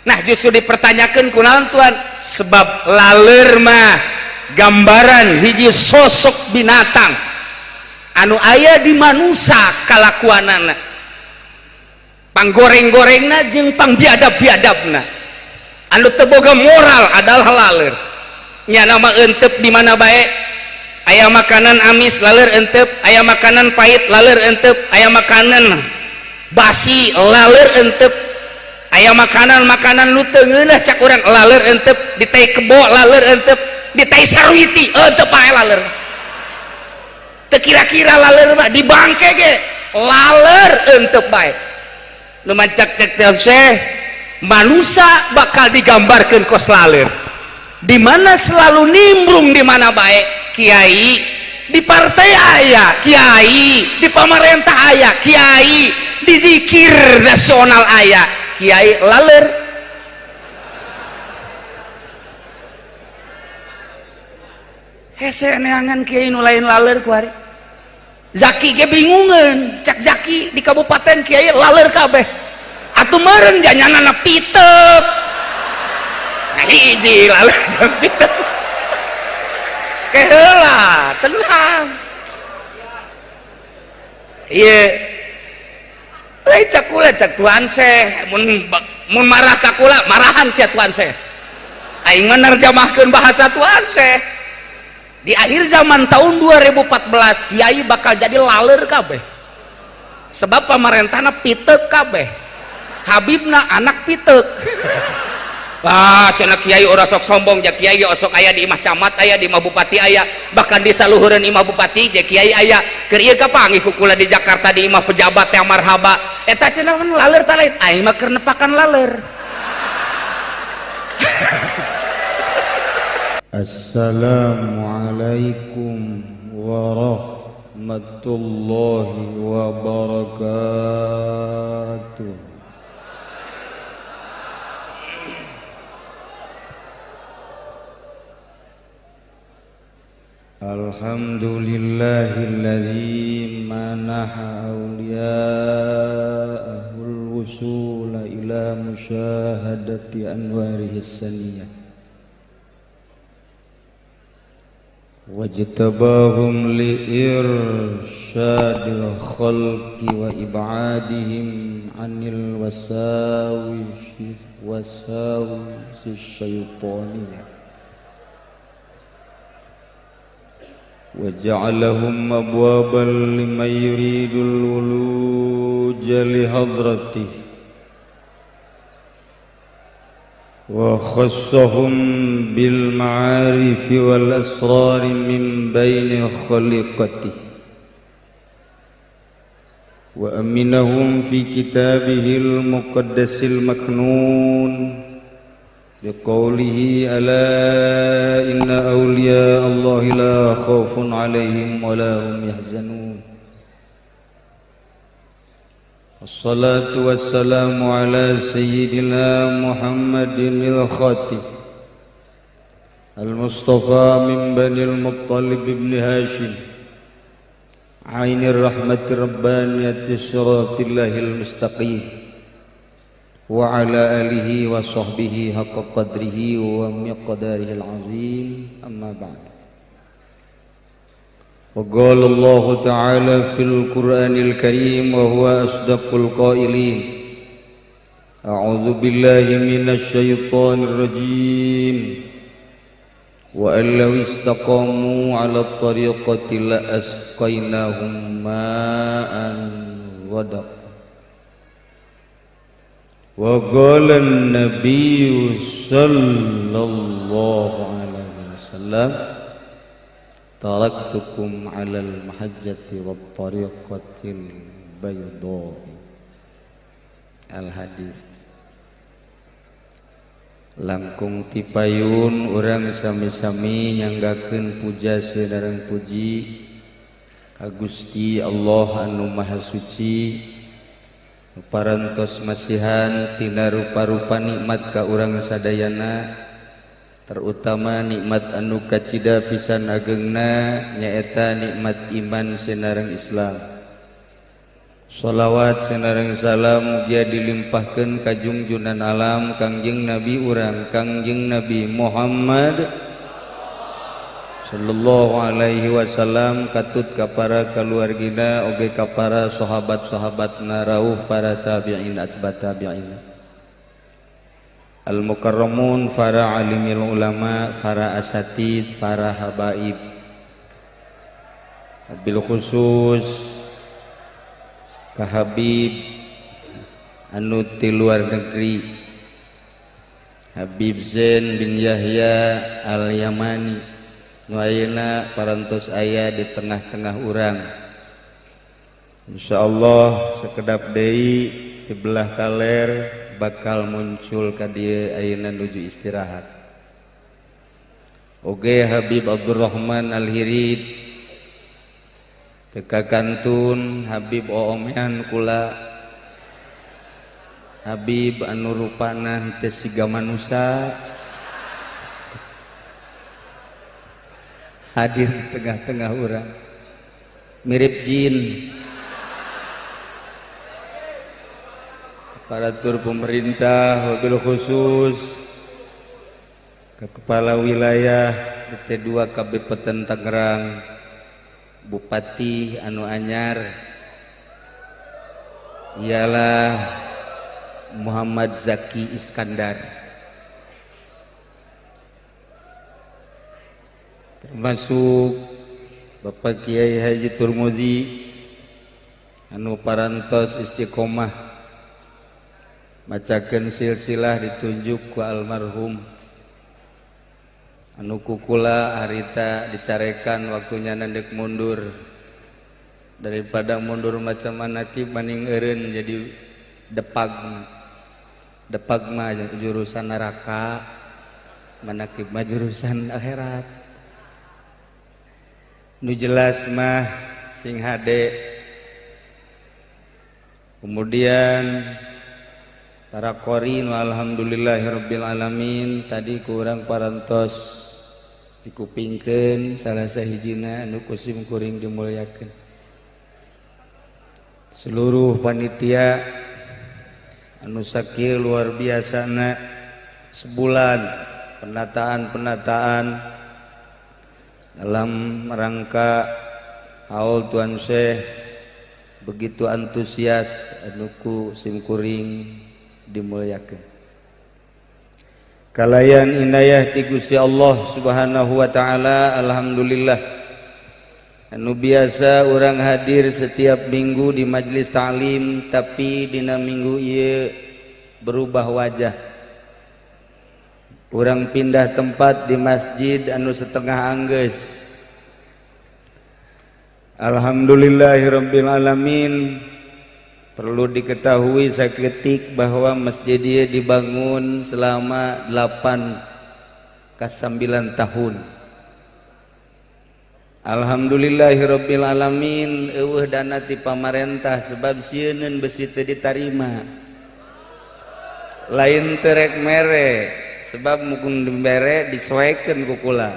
Nah justru dipertanyakan kunaon tuan, sebab laler mah gambaran hiji sosok binatang anu aya di manusia kalakuanana, panggoreng-gorengna jeung pangbiadab-biadabna, anu teu boga moral adalah laler. Nya nama entep di mana bae, aya makanan amis laler entep, aya makanan pahit laler entep, aya makanan basi laler entep, aya makanan-makanan nu teu ngeunah cak urang laler entep, di tai kebo laler entep, di tai sarwiti entep bae laler. Teu kira-kira laler mah di bangke ge laler entep bae. Nu mancak cek teh Syekh, manusia bakal digambarkeun kos laler. Di mana selalu nimbrung di mana bae, kiai di partai aya, kiai di pamarentah aya, kiai di zikir nasional aya, kiai laler. Hese neangan kiai nu lain laler kuari. Zaki ge bingungeun, cak Zaki di kabupaten kiai laler kabeh. Atuh meureun janyanana pitek. Nah, hiji laler jeung pitek. Keheula, tenang. Ieu lain cak kula, cak tuan Syekh, mun marah ka kula marahan sia tuan Syekh. Aing mah nerjemahkeun bahasa tuan Syekh. Di akhir zaman tahun 2014 kiai bakal jadi laler kabeh. Sebab pamarentahna pitek kabeh. Habibna anak pitek. Wah, cenah kiai ora sok sombong, ja kiai osok aya di imah camat aya, di imah bupati aya, bahkan di saluhureun imah bupati ja kiai aya. Keur ieu kapanggih ku kula di Jakarta di imah pejabat yang marhaba. Eta cenah laler ta lain, aing mah keur nepakan laler. Assalamualaikum warahmatullahi wabarakatuh. Alhamdulillahilladzi manaha awliya'ahul wusula ila musyahadati anwarihi saniyah wajtabahum liirsyadil khalqi wa ibadihim anil wasawisi syaitaniyah وجعلهم أبوابا لمن يريد الولوج لحضرته وخصهم بالمعارف والأسرار من بين خليقته وأمنهم في كتابه المقدس المكنون بقوله ألا إن أولياء الله لا خوف عليهم ولا هم يحزنون. الصلاة والسلام على سيدنا محمد الخاتم المصطفى من بني المطلب بن هاشم عين الرحمة الربانية صراط الله المستقيم وعلى آله وصحبه حق قدره ومقداره العظيم. أما بعد، وقال الله تعالى في القرآن الكريم وهو أصدق القائلين: أعوذ بالله من الشيطان الرجيم، وأن لو استقاموا على الطريقة لأسقيناهم ماء غدقا. وقال النبي صلى الله عليه وسلم: تركتكم على المحجة والطريقة البيضاء. Al-Hadis. Langkung tipayun urang sami-sami nyanggakeun puja sareng puji ka Gusti Allah anu Maha Suci, parantos masihan tina rupa-rupa nikmat ka urang sadayana, terutama nikmat anu kacida pisan agengna nyaeta nikmat iman sinareng Islam. Shalawat sinareng salam mugia dilimpahkeun ka jungjunan alam Kangjeng Nabi urang Kangjeng Nabi Muhammad sallallahu alaihi wasallam katut ka para kaluargina oge ka para sahabat-sahabatna rauh para tabi'in atbat tabi'in al mukarramun para alimil ulama para asatid para habaib bil khusus ka Habib anu ti luar negeri Habib Zain bin Yahya Al-Yamani nu ayeuna parantos aya di tengah-tengah urang. Insyaallah sekedap deui di belah kaler bakal muncul ka dieu ayeuna nuju istirahat. Oge Habib Abdurrahman Al-Hirid teka kantun Habib oomean kula Habib anu rupana teu siga manusa hadir di tengah-tengah urang mirip jin. Aparatur pemerintah wabil khusus ke kepala wilayah DT2 Kabupaten Tangerang Bupati anu anyar ialah Muhammad Zaki Iskandar, termasuk Bapak Kiai Haji Turmuzi anu parantos istiqomah macakeun silsilah ditunjuk ku almarhum anu kukula harita dicarekan waktunya nandek mundur daripada mundur macam manaki maning eureun jadi depag depag mah jurusan neraka manakib mah jurusan akhirat. Nu jelas mah sing hade. Kemudian para qorin alhamdulillahirabbil alamin tadi kurang parantos dikupingkeun salah sahijina anu kusim kuring dimuliakeun. Seluruh panitia anu sakieu luar biasana sebulan penataan-penataan dalam rangka haul Tuan Syekh begitu antusias anu ku sim kuring dimuliakeun. Kalayan inayah ti Gusti Allah Subhanahu wa taala alhamdulillah anu biasa urang hadir setiap minggu di majelis ta'lim tapi dina minggu ieu berubah wajah. Urang pindah tempat di masjid anu setengah anggeus. Alhamdulillahirabbil alamin. Perlu diketahui saketik bahwa masjid ieu dibangun selama 8 ke 9 tahun. Alhamdulillahirabbil alamin eueuh dana ti pamarentah sebab sieuneun besi teu ditarima. Lain teu rek mere sebab mukun dibere disoekeun ku kula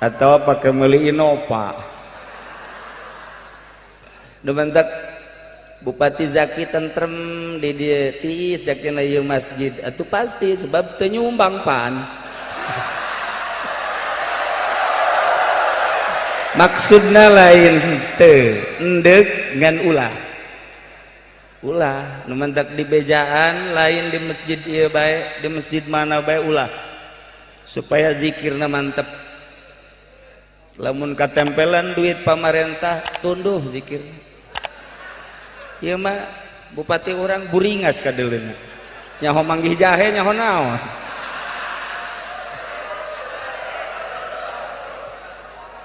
atawa pake meuli Innova. Nu mantak Bupati Zaki tentrem di dieu tiis yakin ieu masjid atuh pasti sebab teu nyumbang pan. Maksudna lain teu endek ngan ulah. Ulah nu mantak di bejaan lain di masjid ieu bae di masjid mana bae ulah supaya zikirna mantep. Lamun katempelan duit pamarentah tunduh zikir. Ieu mah bupati urang buringas kadeuleuna nyaho manggih jahe nyaho naon.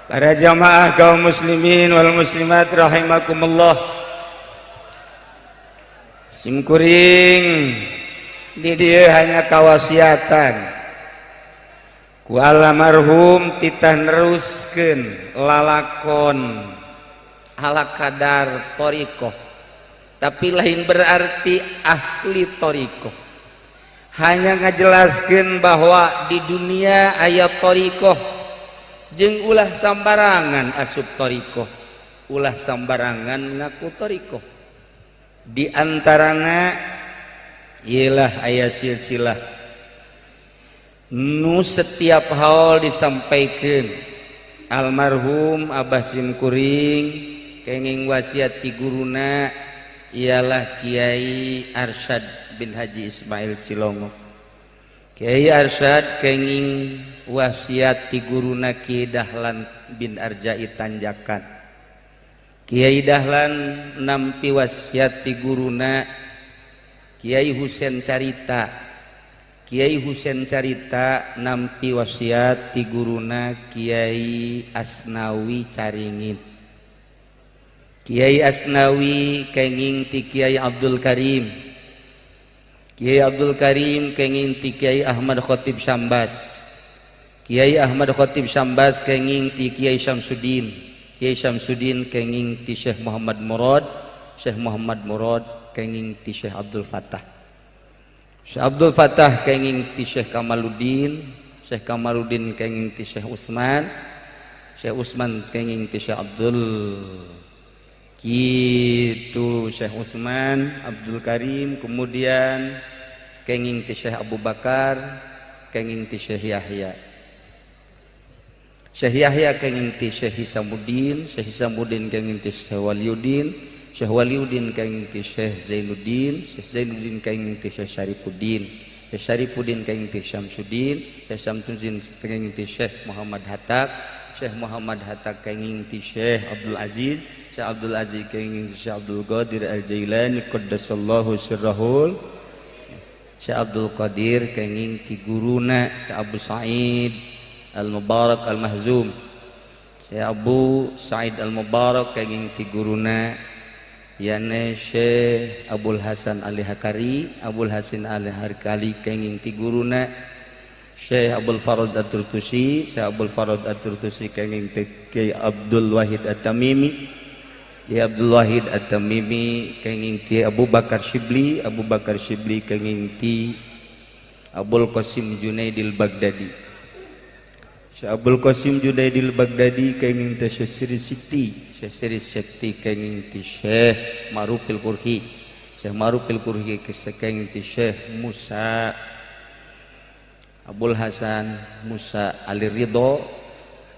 Para jamaah kaum muslimin wal muslimat rahimakumullah. Simkuring di dieu hanya kawasiatan ku almarhum titah neruskeun lalakon ala kadar thariqah tapi lain berarti ahli thariqah. Hanya ngajelaskeun bahwa di dunia aya thariqah jeung ulah sambarangan asup thariqah Ulah sambarangan ngaku thoriqoh. Di antarana ialah aya silsilah nu setiap haul disampaikan. Almarhum Abah simkuring kenging wasiat ti guruna ialah Kiai Arsyad bin Haji Ismail Cilongo. Kiai Arsyad kenging wasiat ti guruna Kiai Dahlan bin Arjai Tanjakan. Kiai Dahlan nampi wasiat ti guruna Kiai Husen Carita. Kiai Husen Carita nampi wasiat ti guruna Kiai Asnawi Caringin. Kiai Asnawi kenging ti Kiai Abdul Karim. Kiai Abdul Karim kenging ti Kiai Ahmad Khatib Sambas. Kiai Ahmad Khatib Sambas kenging ti Kiai Syamsuddin. Kiai Syamsuddin kenging ti Syekh Muhammad Murad. Syekh Muhammad Murad kenging ti Syekh Abdul Fattah. Syekh Abdul Fattah kenging ti Syekh Kamaluddin. Syekh Kamaluddin kenging ti Syekh Utsman. Syekh Utsman kenging ti Syekh Abdul kitu Syekh Utsman Abdul Karim, kemudian kenging ti Syekh Abu Bakar, kenging ti Syekh Yahya. Syekh Yahya kenging ti Syekh Hisamuddin, Syekh Hisamuddin kenging ti Syekh Waliuddin, Syekh Waliuddin kenging ti Syekh Zainuddin, Syekh Zainuddin kenging ti Syekh Syarifuddin, Syekh Syarifuddin kenging ti Syamsuddin, Syekh Syamsuddin kenging ti Syekh Muhammad Hatta, Syekh Muhammad Hatta kenging ti Syekh Abdul Aziz, Syekh Abdul Aziz kenging ti Syekh Abdul Qadir Al-Jailani qaddasallahu sirrahul, Syekh Abdul Qadir kenging ti guruna Syekh Abu Sa'id Al-Mubarak Al-Mahzum, Syekh Abu Sa'id Al-Mubarak kenging ti guruna yane Syekh Abul Hasan Ali Hakari, Abul Hasan Ali Hakari kenging ti guruna Syekh Abul Farad At-Turtusi, Syekh Abul Farad At-Turtusi kenging ti Kiai Abdul Wahid At-Tamimi, Kiai Abdul Wahid At-Tamimi kenging ti Abu Bakar Shibli, Abu Bakar Shibli kenging ti Abul Qasim Junaidil Baghdadi, Syekh Abul Qasim Junaidil Baghdadi kenging ti Syekh Siri Sikti, Syekh Siri Sikti kenging ti Syekh Ma'rufil Qurhi, Syekh Ma'rufil Qurhi kenging ti Syekh Musa Abul Hasan Musa Ali Ridho,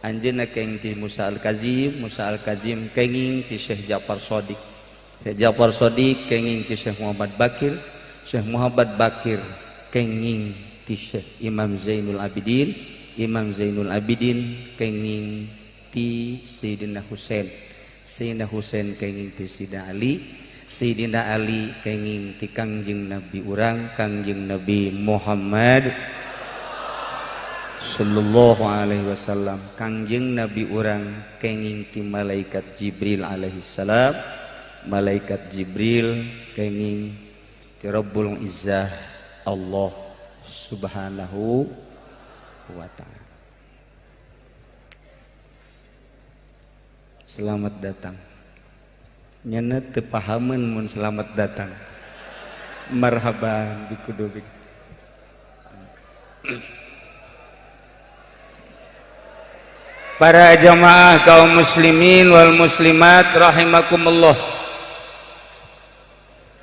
anjeunna kenging ti Musa Al-Kazim, Musa Al-Kazim kenging ti Syekh Ja'far Shadiq, Syekh Ja'far Shadiq kenging ti Syekh Muhammad Bakir, Syekh Muhammad Bakir kenging ti Syekh Imam Zainul Abidin, Imam Zainul Abidin kenging ti Sayyidina Husain, Sayyidina Husain kenging ti Sayyidina Ali, Sayyidina Ali kenging ti Kangjeng Nabi urang Kangjeng Nabi Muhammad sallallahu alaihi wasallam. Kangjeng Nabi urang kenging ti malaikat Jibril alaihi salam, malaikat Jibril kenging ti Rabbul Izzah Allah subhanahu wa ta'ala. Selamat datang. Nyana teu pahameun mun selamat datang. Marhaban bikudubik. Para jamaah kaum muslimin wal muslimat rahimakumullah.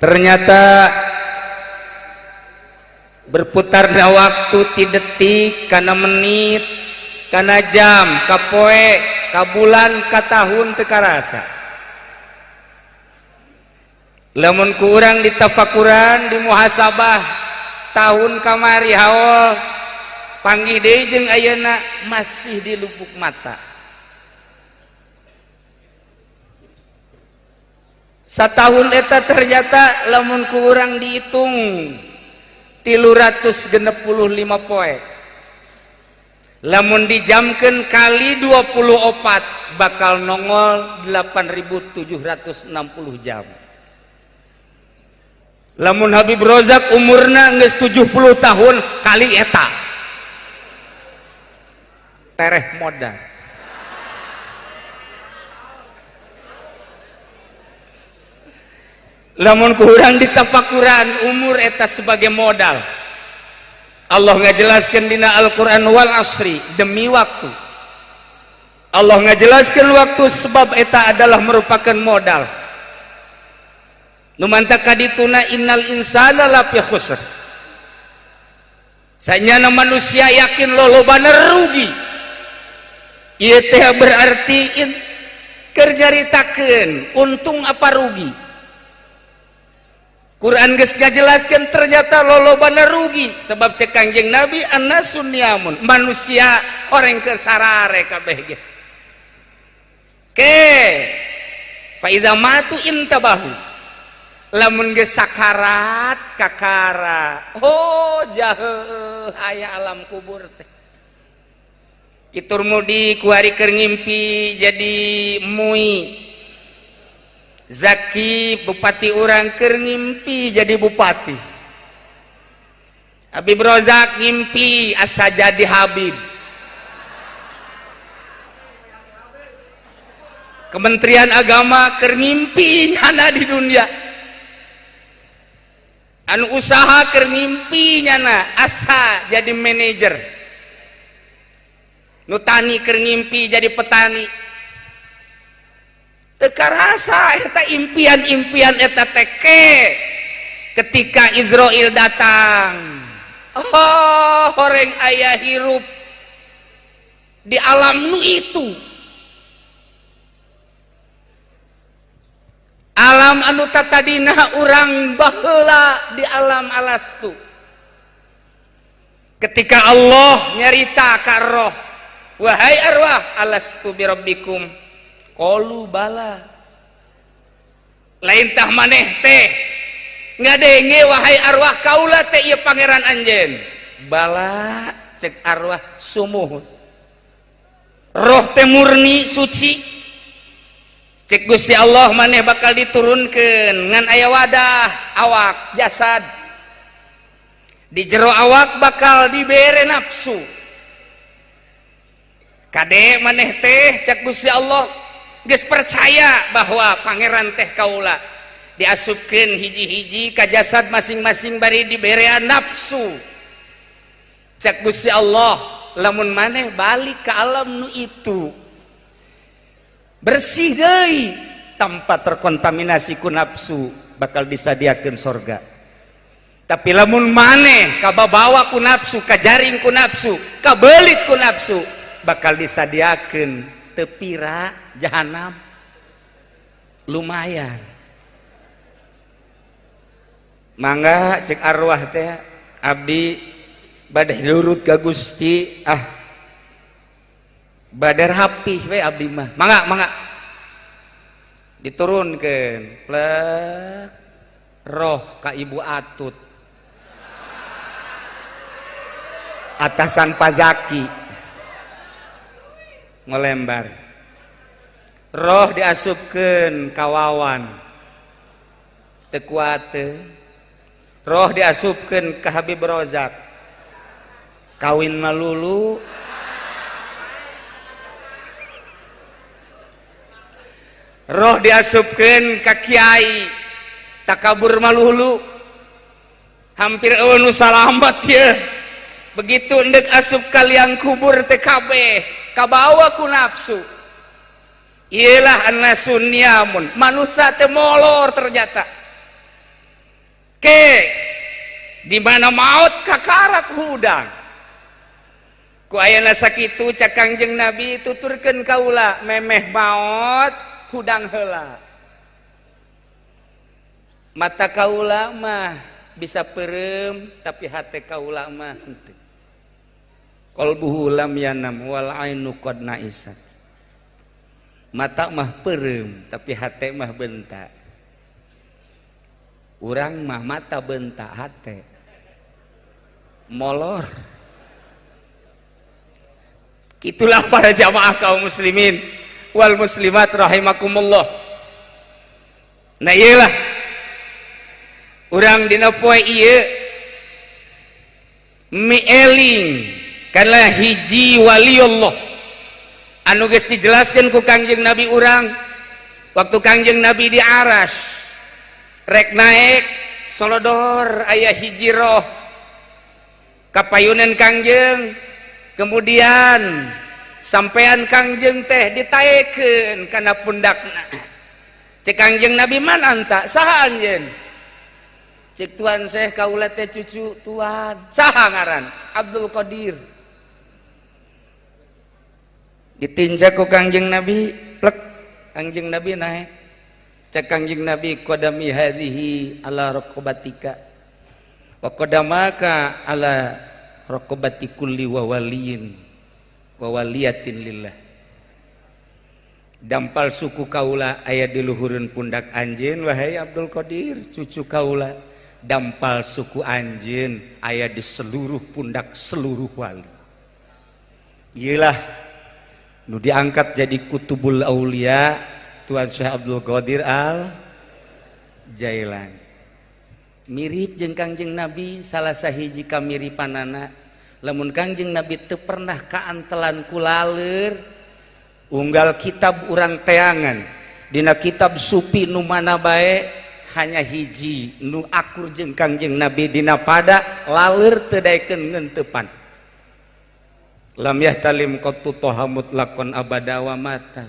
Ternyata berputarnya waktu ti detik kana menit kana jam ka poe ka bulan ka tahun teu karasa. Lamun ku urang ditafakuran di muhasabah tahun kamari haul panggih deui jeung ayeuna masih di lupuk mata. Satahun eta ternyata lamun ku urang dihitung 365 poe. Lamun dijamkeun kali 24 bakal nongol 8.760 jam. Lamun Habib Rozak umurna geus 70 tahun kali eta tereh modal. Lamun kurang ditafakuran umur eta sebagai modal. Allah ngajelaskeun dina Al-Qur'an wal asri, demi waktu. Allah ngajelaskan waktu sebab eta adalah merupakan modal. Nu mantak kadituna innal insana lafi khusr. Sanyana manusia yakin lolobana rugi. Ieu teh berarti keur nyaritakeun untung apa rugi. Quran geus ngajelaskeun ternyata lolobana rugi sebab cek Kangjeng Nabi annasun niamun, manusia orang keur sarare kabeh ge. Ke fa iza matu intabahu, lamun geus sakarat kakara, oh jaheuh aya alam kubur teh. Kitur mudi kuari keur ngimpi jadi mui. Zaki bupati urang keur ngimpi jadi bupati. Habib Rozak ngimpi asa jadi Habib. Kementerian Agama keur ngimpi nyana di dunia. Anu usaha keur ngimpi nyana asa jadi manajer. Nu tani keur ngimpi jadi petani. Teu karasa eta impian-impian eta teh ketika Israel datang. Oh, horeng aya hirup di alam nu itu. Alam anu tatadina urang baheula di alam alastu. Ketika Allah nyarita ka roh, wahai arwah alastu birabbikum qalu bala. Lain tah maneh teh ngadenge wahai arwah kaula teh ieu pangeran anjeun. Bala cek arwah sumuhun. Roh teh murni suci. Cek Gusti Allah maneh bakal diturunkeun ngan aya wadah awak jasad. Di jero awak bakal dibere nafsu. Kade maneh teh cek Gusti Allah geus percaya bahwa pangeran teh kaula diasupkeun hiji-hiji ka jasad masing-masing bari diberean nafsu. Cek Gusti Allah lamun maneh balik ke alam nu itu bersih deui tanpa terkontaminasi ku nafsu bakal disadiakeun sorga. Tapi lamun maneh kababawa ku nafsu, kajaring ku nafsu, kabelit ku nafsu, bakal disadiakeun tepira jahanam. Lumayan. Mangga cek arwah teh abdi bade nurut ka Gusti, ah bade rapih we abdi mah. Mangga mangga diturunkeun plek roh ka Ibu Atut atasan Pazaki ngelembar roh diasupkeun ka Wawan teu kuateun, roh diasupkeun ka Habib Rozak kawin malulu, roh diasupkeun ka kiai takabur malulu, hampir eueuh nu salamet ye. Begitu endek asup kaliang kubur TKB kabawa ku nafsu. Iyalah annasun niamun, manusia teh molor ternyata. Ke di mana maut kakarak hudang. Ku ayana sakitu cak Kangjeng Nabi tuturkeun kaula memeh maot hudang heula. Mata kaula mah bisa perem tapi hate kaula mah henteu. Qalbuhu lam yanam wal ainu qad naisat. Mata mah perem tapi hate mah bentak. Urang mah mata bentak hate molor. Itulah para jamaah kaum muslimin wal muslimat rahimakumullah. Nah iyalah urang dina poe ieu mieling kana hiji waliullah anu geus dijelaskeun ku Kangjeng Nabi urang waktu Kangjeng Nabi di aras rek naik solodor aya hiji roh kapayunan Kangjeng, kemudian Sampean Kangjeng teh ditaekeun kana pundakna. Cek Kangjeng Nabi man anta, saha anjeun? Cek Tuan Syekh kaula teh cucu tuan. Saha ngaran? Abdul Qadir. Ditinjak ku Kangjeng Nabi, plek Kangjeng Nabi naik. Cek Kangjeng Nabi qadami hadhihi ala raqabatika wa qadamaka ala raqabati kulli wa waliyin wa waliyatin lillah. Dampal suku kaula aya di luhureun pundak anjeun wahai Abdul Qadir, cucu kaula. Dampal suku anjeun aya di seluruh pundak seluruh wali. Iyalah nu diangkat jadi kutubul aulia Tuan Syekh Abdul Qadir Al Jailani. Mirip jeung Kangjeng Nabi salah sahiji kamiripanana. Lamun Kangjeng Nabi teu pernah kaantelan ku laleur, unggal kitab urang teangan dina kitab sufi nu mana bae hanya hiji nu akur jeung Kangjeng Nabi dina pada laleur teu daekeun ngenteupan. Lam yahtalim qattu toha mutlaqan abada wa mata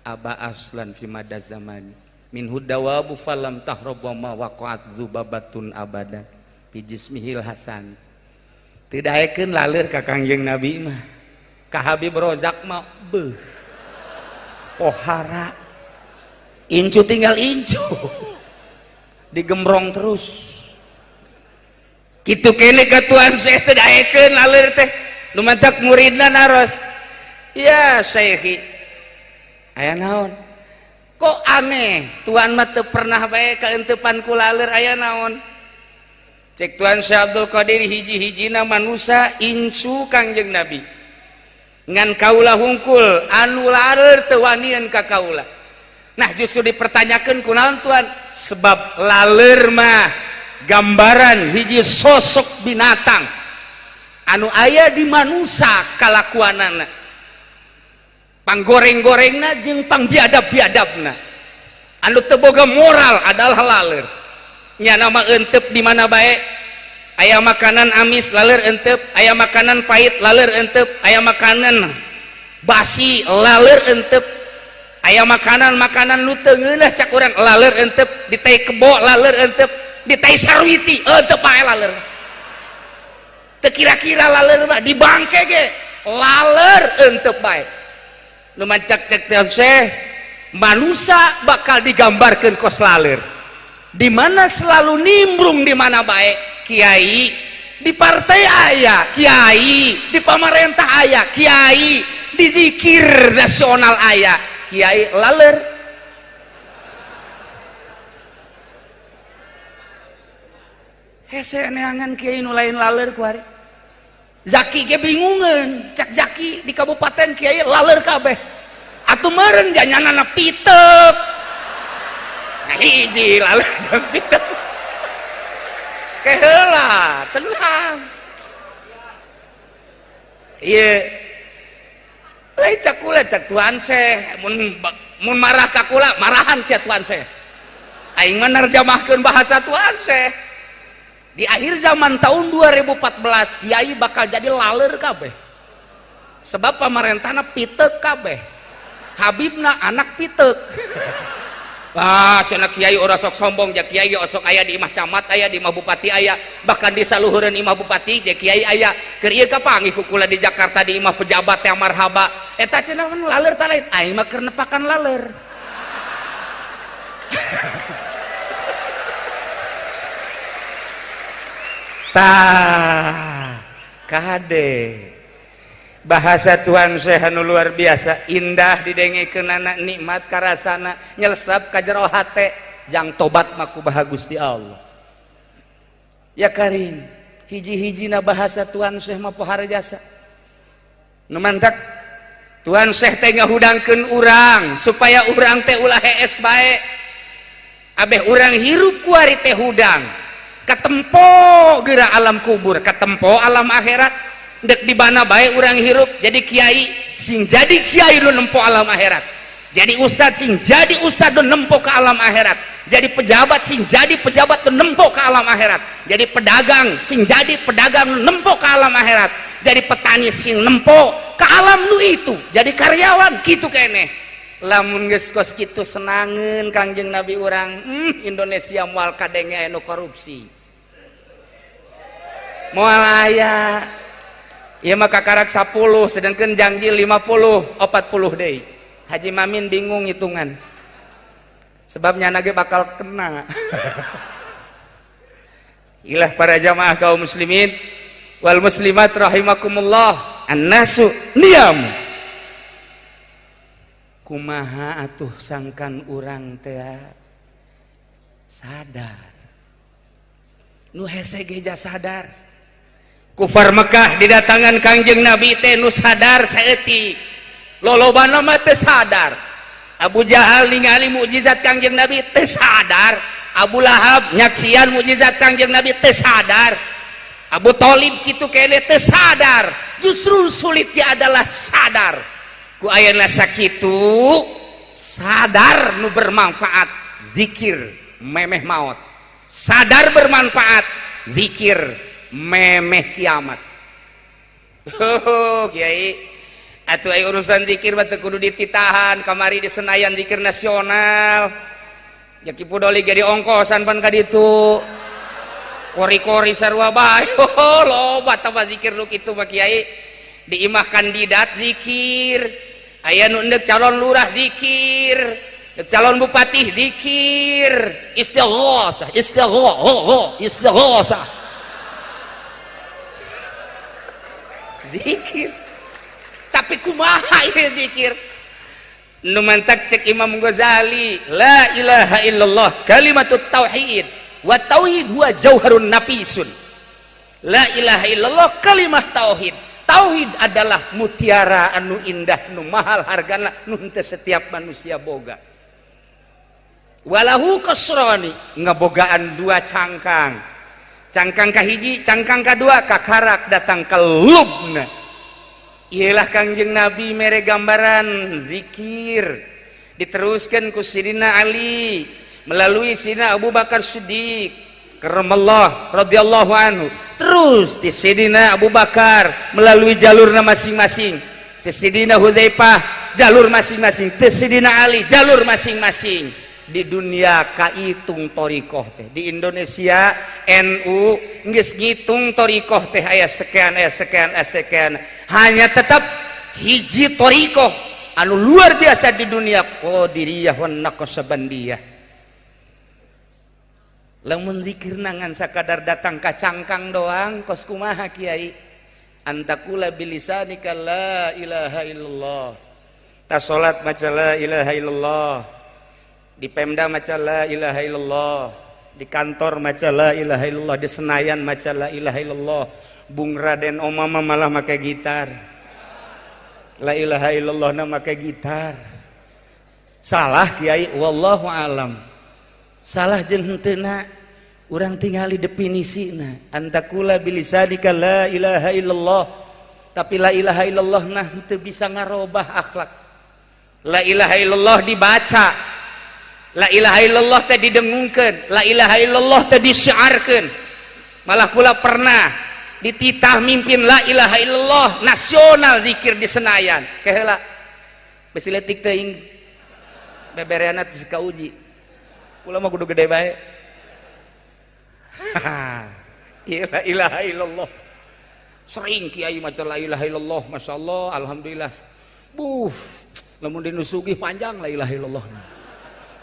aba aslan fi mada zamani minhu dawabu falam tahrab wa ma waqa'at dzubabatun abada fi jismihil hasan. Teu daekeun laleur ka Kangjeng Nabi mah. Ka Habib Rozak mah beuh pohara incu tinggal incu digembrong terus. Kitu kene ka Tuan Syekh teu daekeun laleur teh. Nu mantak muridna naros, ya Syekhi aya naon? Kok aneh Tuan mah teu pernah bae kaenteupan ku laleur, aya naon? Cek Tuan Syekh Abdul Qadir hiji-hijina manusa incu Kangjeng Nabi ngan kaula hungkul anu laleur teu wanian ka kaula. Nah justru dipertanyakeun kunaon Tuan? Sebab laleur mah gambaran hiji sosok binatang anu aya di manusa kalakuanana, panggoreng-gorengna jeung pangbiadab-biadabna. Anu teu boga moral adalah laleur. Nya nama entep di mana bae, aya makanan amis laleur entep, aya makanan pahit laleur entep, aya makanan basi laleur entep, aya makanan-makanan nu teu ngeunah cak urang laleur entep, di tai kebo laleur entep, di tai sarwiti entep bae laleur. Teu kira-kira laleur mah di bangke ge laleur entep bae. Nu mancak cek teh Syekh, manusa bakal digambarkeun kos laleur. Di mana selalu nimbrung di mana bae, kiai di partai aya, kiai di pamarentah aya, kiai di zikir nasional aya, kiai laleur. Hese neangan kiai nu lain laleur ku ari. Zaki ge bingungeun, cak Zaki di kabupaten kiai laleur kabeh. Atuh meureun janyanana pitek. Nah hiji laleur jeung pitek. Keheula, tenang. Ieu lain cak kula cak Tuan Syekh, mun marah ka kula marahan sia Tuan Syekh. Aing mah nerjemahkeun bahasa Tuan Syekh. Di akhir zaman tahun 2014 kiai bakal jadi laleur kabeh. Sebab pamarentahna pitek kabeh. Habibna anak pitek. Wah, cenah kiai ora sok sombong, ja kiai osok aya di imah camat aya, di imah bupati aya, bahkan di saluhureun imah bupati ja kiai aya. Keur ieu kapanggih ku kula di Jakarta di imah pejabat teh marhaba. Eta cenah laleur ta lain, aing mah keur nepakan laleur. Tah, kade bahasa Tuhan Syekh anu luar biasa indah didengekeunana, nikmat karasana, nyelesap ka jero hate, jang tobat mah kumaha Gusti Allah. Ya Karim, hiji-hijina bahasa Tuhan Syekh mah pohara jasa. Nu mantak Tuhan Syekh teh ngahudangkeun urang supaya urang teh ulah hees bae. Abeh urang hirup kuari teh hudang. Katempo geura alam kubur, katempo alam akhirat. Dek di mana bae urang hirup jadi kiai, sing jadi kiai lu nempo alam akhirat. Jadi ustad sing jadi ustad lu nempo ke alam akhirat. Jadi pejabat sing jadi pejabat lu nempo ke alam akhirat. Jadi pedagang sing jadi pedagang lu nempo ke alam akhirat. Jadi petani sing nempo ke alam nu itu, jadi karyawan kitu keneh. Lamun geus kos kitu senangeun Kangjeng Nabi urang, Indonesia moal kadenge anu korupsi. Moal aya. Ieu mah kakarak 10 sedangkan janji 50, 40 deui. Haji Mamin bingung hitungan. Sebabnya nage bakal kena. Ilah para jamaah kaum muslimin wal muslimat rahimakumullah, annasu niyam. Kumaha atuh sangkan urang teh sadar. Nu hese ge sadar. Kufar Mekah didatangan Kangjeng Nabi teh nu sadar saeutik. Lolobana mah teu sadar. Abu Jahal ningali mukjizat Kangjeng Nabi teu sadar. Abu Lahab nyaksian mukjizat Kangjeng Nabi teu sadar. Abu Thalib kitu kene teu sadar. Justru sulitnya adalah sadar. Ku ayeuna sakitu sadar nu bermanfaat zikir memeh maot. Sadar bermanfaat zikir memeh kiamat. Oh, kiai atuh aya urusan zikir mah teu kudu dititahan. Kamari di Senayan zikir nasional. Ya Ki Pudoli ge diongkosan pan ka ditu. Kori-kori sarua bae. Oh, loba tambah zikir nu kitu mah kiai. Di imah kandidat zikir. Aya nu endek calon lurah zikir, endek calon bupati zikir, istighosah, istighosah, istighosah. Zikir. Tapi kumaha ieu zikir? Nu mantak cek Imam Ghazali, la ilaha illallah kalimatut tauhid wa tauhid huwa jauharun nafisun. La ilaha illallah kalimah tauhid. Tauhid adalah mutiara anu indah nu mahal hargana nu henteu setiap manusia boga. Walahu kasrani ngabogaan dua cangkang. Cangkang kahiji, cangkang kadua kakarak datang ke lubna. Iyalah Kangjeng Nabi mere gambaran zikir diteruskan ku Sidina Ali melalui Sidina Abu Bakar Siddiq karamallah radhiyallahu anhu, terus di Sidina Abu Bakar melalui jalurna masing-masing, Sidina Hudzaifah jalur masing-masing, Sidina Ali jalur masing-masing. Di dunia kaitung thoriqoh teh, di Indonesia NU geus ngitung thoriqoh teh aya sekian, aya sekian, aya sekian. Hanya tetap hiji thoriqoh anu luar biasa di dunia, Qadiriyah wan Naqsabandiyah. Lamun zikir nangan sakadar datang ka cangkang doang kos kumaha kiai? Antakula bilisanika la ilaha illallah. Tas salat maca la ilaha illallah. Di Pemda maca la ilaha illallah, di kantor maca la ilaha illallah, di Senayan maca la ilaha illallah. Bung Raden Omama malah make gitar. La ilaha illallah na make gitar. Salah kiai, wallahu alam. Salah jeung henteuna urang tingali definisina. Antakula bilisanika la ilaha illallah. Tapi la ilaha illallah nah henteu bisa ngarobah akhlak. La ilaha illallah dibaca, la ilaha illallah teh didengungkeun, la ilaha illallah teh disiarkeun. Malah pula pernah dititah mimpin la ilaha illallah nasional zikir di Senayan. Keheula besi leutik teuing bebereana teh kauji. Kula mah kudu gede bae. La ilaha illallah. Sering kiai maca la ilaha illallah, masyaallah, alhamdulillah. Buh, lamun dinu sugih panjang la ilaha illallah.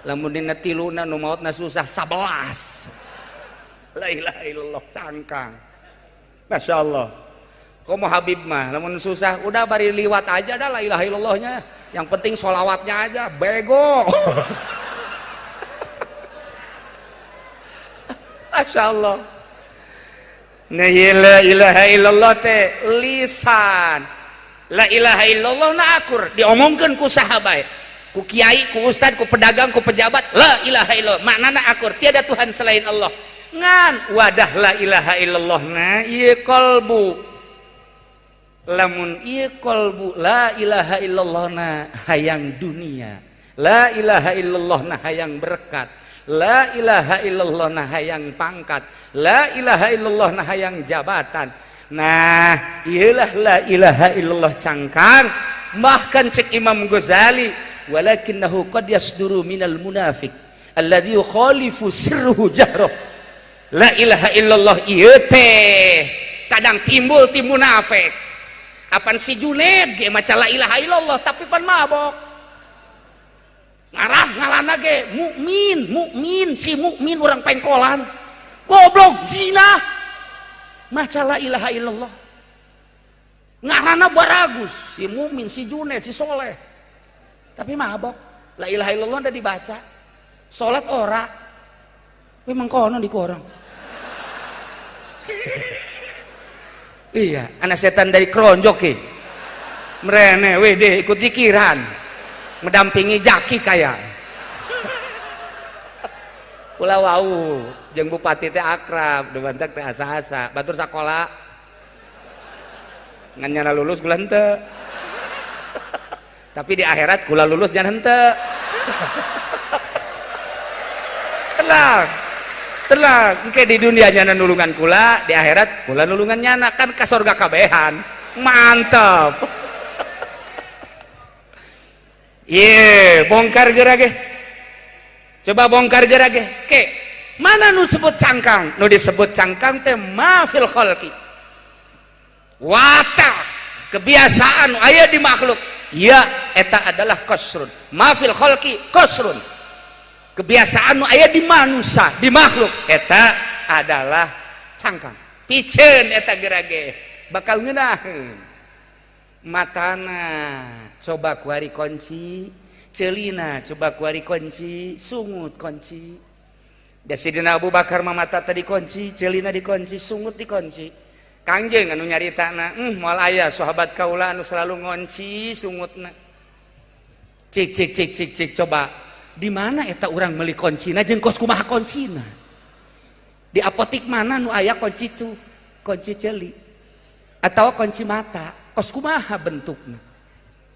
Lamun dina tiluna nu maotna susah 11. La ilaha illallah cangkang. Masya Allah. Komo Habib mah lamun susah udah bari liwat aja dah la ilaha illallahnya. Yang penting sholawatnya aja, bego. Masya Allah. Nah, la ilaha illallah teh lisan. La ilaha illallah na akur diomongkeun ku saha bae. Ku kiai, ku ustad, ku pedagang, ku pejabat, la ilaha illallah. Maknana akur, tiada Tuhan selain Allah. Ngan wadah la ilaha illallah na ieu qalbu. Lamun ieu qalbu la ilaha illallah na hayang dunia. La ilaha illallah na hayang berkat. La ilaha illallah na hayang pangkat. La ilaha illallah na hayang jabatan. Nah, iyalah la ilaha illallah cangkang. Bahkan cek Imam Ghazali, walakinnahu qad yasduru minal munafiq alladzi yukhalifu sirruhu jahroh. La ilaha illallah ieu teh kadang timbul ti munafik. Apan si Juned ge maca la ilaha illallah tapi pan mabok. Ngarah ngalana ge mukmin, mukmin si mukmin urang pengkolan. Goblok zina. Maca la ilaha illallah ngarana baragus si mukmin, si Juned, si soleh, tapi mabok. La ilaha illallah udah dibaca, sholat ora, memang kono di korang. Iya, anak setan dari keronjok ki merene wede ikut zikiran mendampingi jaki kaya kula wau jeung bupati teh akrab, debantak teh asa-asa, batur sakola ngan nyana lulus kula henteu. Tapi di akhirat kula lulus jangan henteu. Tenang. Tenang, engke di dunia nyana nulungan kula, di akhirat kula nulungan nyana, kan ka sorga kabehan. Mantap. Ye, bongkar geura ge. Coba bongkar geura ge. Ke, mana nu sebut cangkang? Nu disebut cangkang teh ma fil khalqi. Watak, kebiasaan aya di makhluk. Ya, eta adalah qasrun. Ma fil khalqi qasrun. Kebiasaan nu aya di manusia, di makhluk eta adalah cangkang. Piceun eta geura ge bakal ngeunaheun. Matana coba kuari kunci, celina coba kuari kunci, sungut kunci. Da Sidina Abu Bakar mah mata tadi kunci, celina dikunci, sungut dikunci. Kangjeng anu nyaritana, moal aya sahabat kaula anu selalu ngonci sungutna. Cik cik cik cik cik coba di mana eta urang meuli kuncina jeung kos kumaha kuncina? Di apotik mana nu aya kunci cu, kunci celi atau kunci mata, kos kumaha bentukna?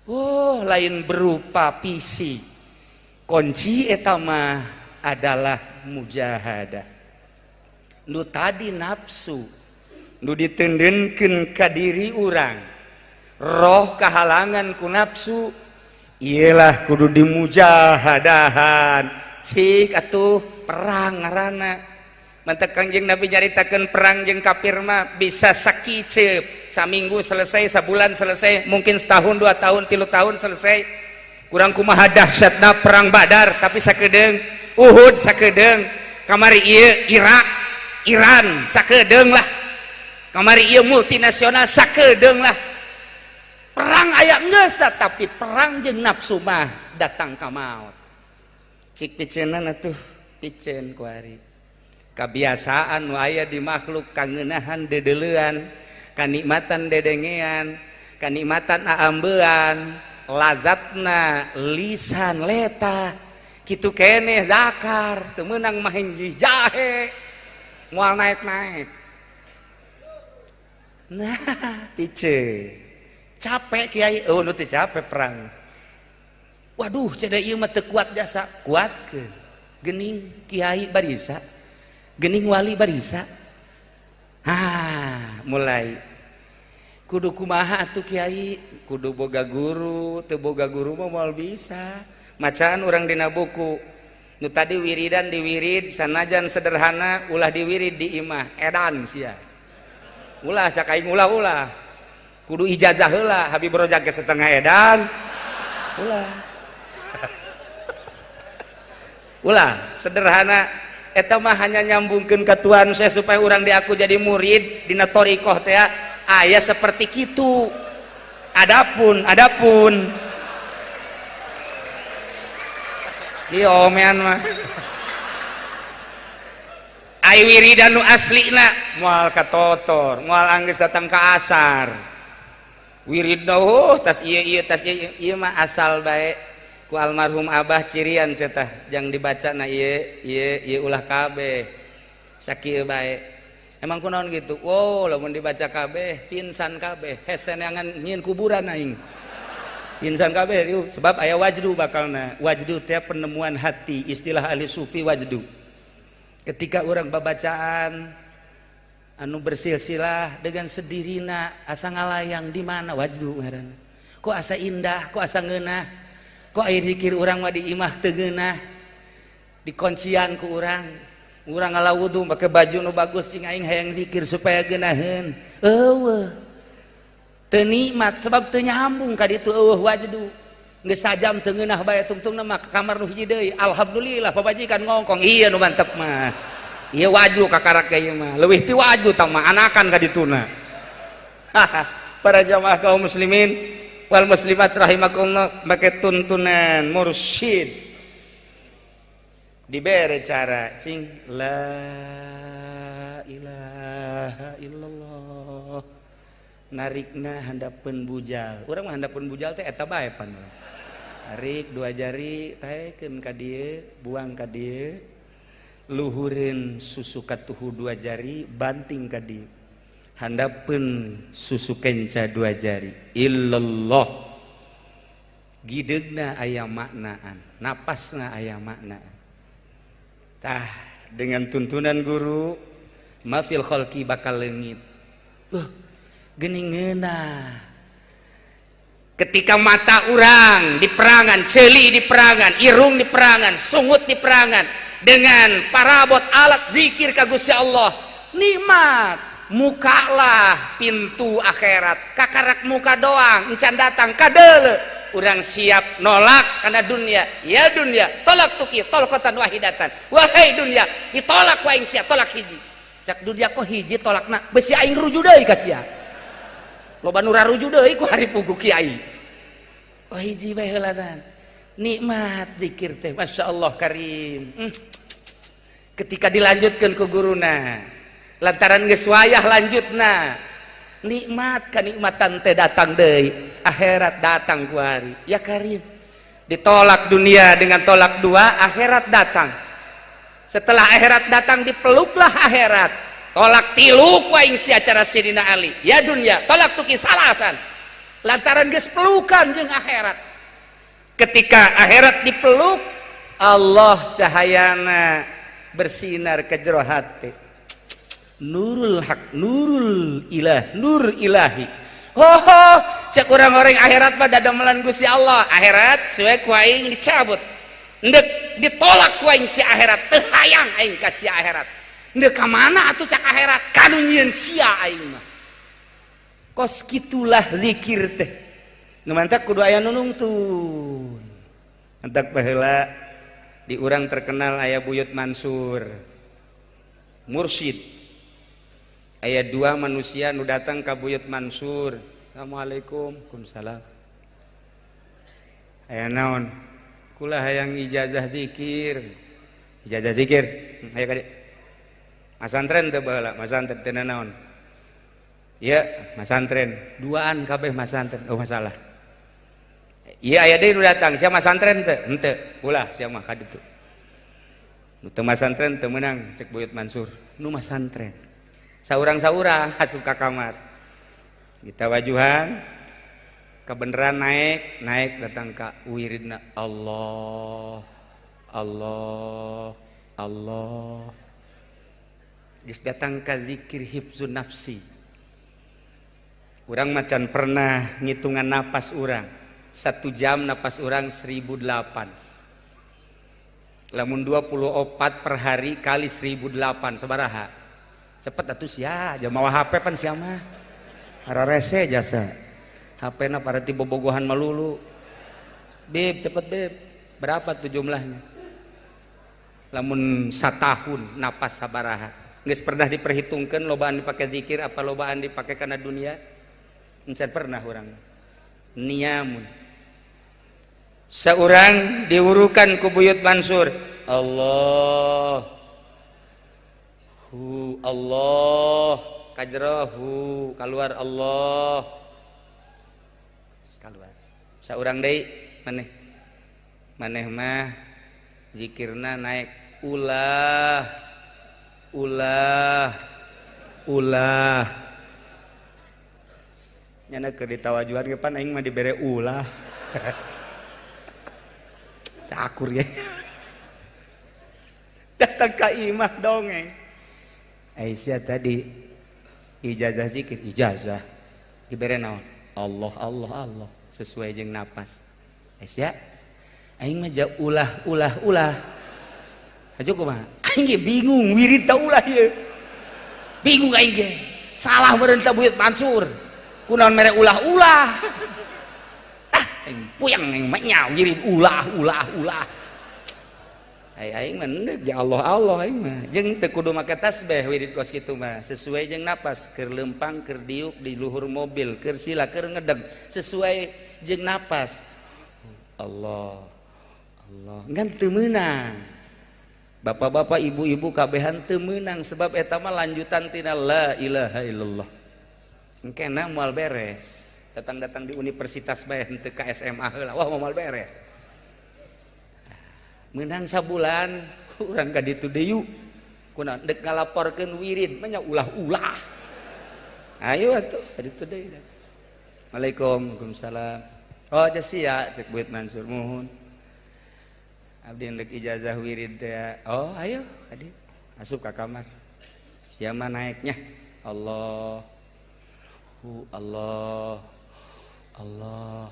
Oh, lain berupa fisik. Kunci eta mah adalah mujahadah. Nu tadi nafsu nu ditendenkeun ka diri urang, roh kahalangan ku nafsu, iyalah kudu dimujahadahan. Cik atuh perang ngaranna. Mantak Kangjeng Nabi nyaritakeun perang jeung kafir mah bisa sakiceup, saminggu selesai, sabulan selesai, mungkin setahun, 2 tahun, 3 tahun selesai. Kurang kumaha dahsyatna perang Badar, tapi sakedeung, Uhud sakedeung, kamari ieu Irak, Iran sakedeung lah. Kamari ieu multinasional sakedeung lah. Perang aya geus, tapi perang jeung nafsu mah datang ka maut. Cik piceunan atuh, piceun kuari. Kebiasaan nu aya di makhluk kangeunahan dedeleuan, kanikmatan dedengean, kanikmatan aambean, lazatna lisan leta. Kitu keneh zakar, teu meunang mah jahe. Moal naik-naik. Nah, piceun. Capek kiai, oh nu teu capek perang. Waduh, ceda ieu mah teu kuat jasa, kuatkeun. Geuning kiai barisa, geuning wali barisa. Ah, mulai. Kudu kumaha atuh kiai? Kudu boga guru, teu boga guru mah moal bisa. Macaan urang dina buku. Nu tadi wiridan diwirid sanajan sederhana ulah diwirid di imah, edan sia. Ulah cak aing ulah-ulah. Kudu ijazah heula, Habib Rojak ge setengah edan. Ulah. Ulah, sederhana eta mah hanya nyambungkeun ka Tuhan saya supaya urang diaku jadi murid dina thariqah teh aya seperti kitu. Adapun ieu omean mah ai wiridan nu aslina moal katotor, moal anggeus datang ka asar. Wiridna oh tas ieu ieu tas ieu ieu mah asal bae ku almarhum abah cirian cenah jang dibacana ieu ieu ieu ulah kabeh sakieu bae. Emang kunaon gitu? Wow, lamun dibaca kabeh pingsan kabeh, hese neangan nyieun kuburan aing. Pingsan kabeh riuh sebab aya wajdu bakalna. Wajdu teh penemuan hati, istilah ahli sufi wajdu. Ketika orang babacaan Anu bersilsilah dengan sedirina asa ngalayang di mana wajdu ngaranna. Kok asa indah, kok asa ngeunah, kok air zikir urang mah di imah teu ngeunah, dikoncian ku urang. Urang ngala wudu make baju nu bagus, sing aing hayang zikir supaya geunaheun. Eueuh. Teu nikmat sebab teu nyambung ka ditu, eueuh wajdu. Geus sajam teu ngeunah bae, tungtungna mah ka kamar nu hiji deui. Alhamdulillah pamajikan ngongkong. Iya nu mantep mah. Iya waju kakarak ieu mah. Leuwih ti waju tah mah anakan ka dituna. Para jamaah kaum muslimin wal muslimat rahimakumullah, make tuntunan mursyid dibere cara cing la ilaha illallah, narikna handapeun bujal. Urang mah handapeun bujal teh eta bae pan. Tarik dua jari, taekeun ka dieu, buang ka dieu, luhureun susu katuhu dua jari, banting ka dieu, handapeun susu kenca dua jari, illallah. Gideugna aya maknaan, napasna aya maknaan. Tah, dengan tuntunan guru mafil khalqi bakal leungit. Geuning ngeunah ketika mata urang di perangan, ceuli di perangan, irung di perangan, sungut di perangan dengan parabot alat zikir ka Gusti Allah, nikmat. Mukalah pintu akhirat, kakarak muka doang encan datang kadeule. Urang siap nolak karena dunia. Ya dunia, tolak tuki tolkotan wahidatan. Wahai dunia, ditolak ku aing sia tolak hiji. Cak dunia, kok hiji tolakna, besi aing ruju deui ka sia. Loba nu raruju deui ku hari pugu kiai. Oh, hiji bae heulanan. Nikmat zikir teh, Masya Allah karim. Ketika dilanjutkan ke guruna, lantaran geus wayah lanjutna, nikmat kenikmatan teh datang deui, akhirat datang ku hari. Ya karim, ditolak dunia dengan tolak dua, akhirat datang. Setelah akhirat datang, dipeluklah akhirat. Tolak tilu ku aing sia cara Sidina Ali. Ya dunia, tolak tuki salasan. Lantaran geus pelukan jeung akhirat. Ketika akhirat dipeluk Allah, cahayana bersinar ke jero hati. Nurul hak, nurul ilah, nur ilahi. Ho ho, cek orang-orang akhirat mah dadamelan Gusti Allah. Akhirat suwe ku aing dicabut. Ndek ditolak ku aing si akhirat, teu hayang aing ka si akhirat. Ndek ka mana atuh cak akhirat? Kanu nyieun sia aing mah. Kos kitulah zikir teh. Nu mantak kudu aya nu nungtun. Mantak baheula di urang terkenal aya Buyut Mansur. Mursyid. Aya dua manusia nu datang ka Buyut Mansur. Assalamualaikum. Waalaikumsalam. Aya naon? Kula hayang ijazah zikir. Ijazah zikir. Ayo ka dieu. Masantren teu baheula, masantren teu naon? Iya, masantren. Duaan kabeh masantren. Oh, masalah. Iya, aya deui nu datang, sia masantren teu? Henteu. Ulah sia mah ka ditu. Nu teu masantren teu meunang cek Buyut Mansur. Nu masantren. Saurang-saurang asup ka kamar. Kita wajuhan kebenaran naik, naik datang ka wiridna Allah, Allah, Allah. Geus datang ka zikir hifzun nafsi. Urang macan pernah ngitungan napas urang. 1 jam napas urang 1008. Lamun 24 per hari kali 1008 sabaraha? Cepet atuh sia, jam mawa HP pan sia mah. Hararese jasa. HP na parati bobogohan melulu. Beb, cepet beb. Berapa tuh jumlahnya? Lamun satahun napas sabaraha? Geus pernah diperhitungkan lobaan dipakai zikir apa lobaan dipakai karena dunia? Encan pernah orang. Niamun. Seorang diurukan ku Buyut Mansur. Allah. Hu Allah kajrohu keluar Allah keluar. Seorang deui maneh, maneh mah zikirna naik ulah, ulah, ulah. Nyana keur ditawajuhan ge pan aing mah dibere ulah. Cakur ya. Datang ka imah dongeng. Aisyah tadi Ijazah zikir, ijazah. Dibere naon? Allah Allah Allah, sesuai jeung napas. Sia aing mah ulah ulah ulah. Hajo kumaha? Aing ge bingung wirid ta ulah ieu. Bingung aing ge. Salah meureun ta Buyut Mansur. Kunaon mere ulah-ulah. Ah, aing puyeng aing mah nya wirid ulah ulah ulah. Aing mah endek ya Allah Allah aing mah. Jeung teu kudu make tasbih wirid kos kitu mah, sesuai jeung napas, keur leumpang, keur diuk di luhur mobil, keur sila, keur ngedeg, sesuai jeung napas. Allah Allah ngan teu meunang. Bapak-bapak, ibu-ibu kabehan teu meunang sebab eta mah lanjutan tina la ilaha illallah. Engkena moal beres. Datang-datang di universitas bae henteu ka SMA heula, wah moal beres. Menang sabulan urang ka ditu deui kunaon deuk ngalaporkeun wirid mah nya ulah-ulah. Ayo atuh ka ditu deui. Assalamualaikum, waalaikumsalam. Oh sia cek Buyut Mansur muhun. Abdi ndek ijazah wirid teh. Oh ayo ka dieu. Asup ka kamar. Sia mah naeknya. Allah. Hu Allah. Allah.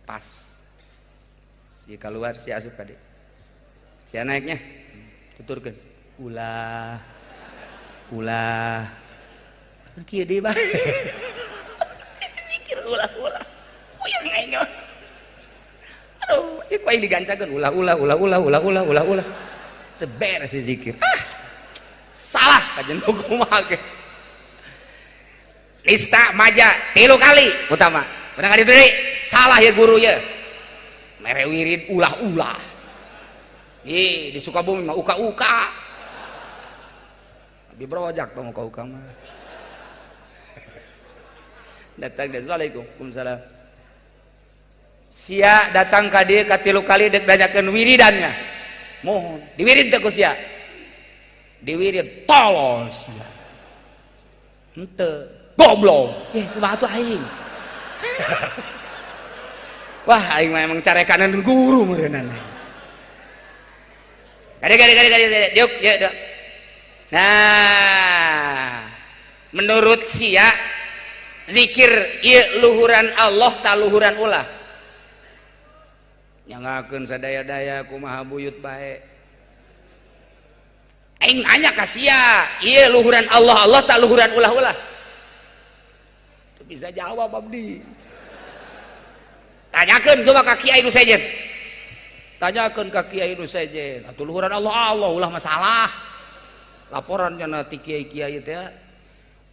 Pas. Si keluar si asup ka dieu. Sia naeknya. Tuturkeun. Ulah. Ulah. Kieu deui bae. Zikir ulah-ulah. Puyeng aing. Aduh, ieu ku aing digancakeun ulah ulah ulah ulah ulah ulah ulah ulah. Teu beres si zikir. Ah. Salah kajen kumaha ge. Nista maja 3 kali utama. Bener ka ditu deui? Salah ya guru ya. Mere wirid ulah-ulah. Ih, di Sukabumi mah uka-uka. Abi brojak tong uka-uka mah. Datang dia, assalamualaikum, waalaikumsalam. Sia datang ka dieu ka 3 kali dek nanyakeun wiridannya. Mohon, diwirid teh ku sia. Diwirid tolol sia. Henteu, goblok. Eh, kumaha tuh aing? Wah, aing mah emang carekanan guru meureunana. Gade gade gade gade gade, diuk, diuk, diuk. Nah, menurut sia zikir ieu luhuran Allah ta luhuran ulah. Nyangakeun sadaya-daya kumaha buyut bae. Aing nanya ka sia, ieu luhuran Allah Allah ta luhuran ulah-ulah. Teu bisa jawab abdi. Tanyakeun coba ka kiai nu sejen. Tanyakeun ka kiai nu sejen, atuh luhuran Allah Allah ulah masalah. Laporan cenah ti kiai-kiai teh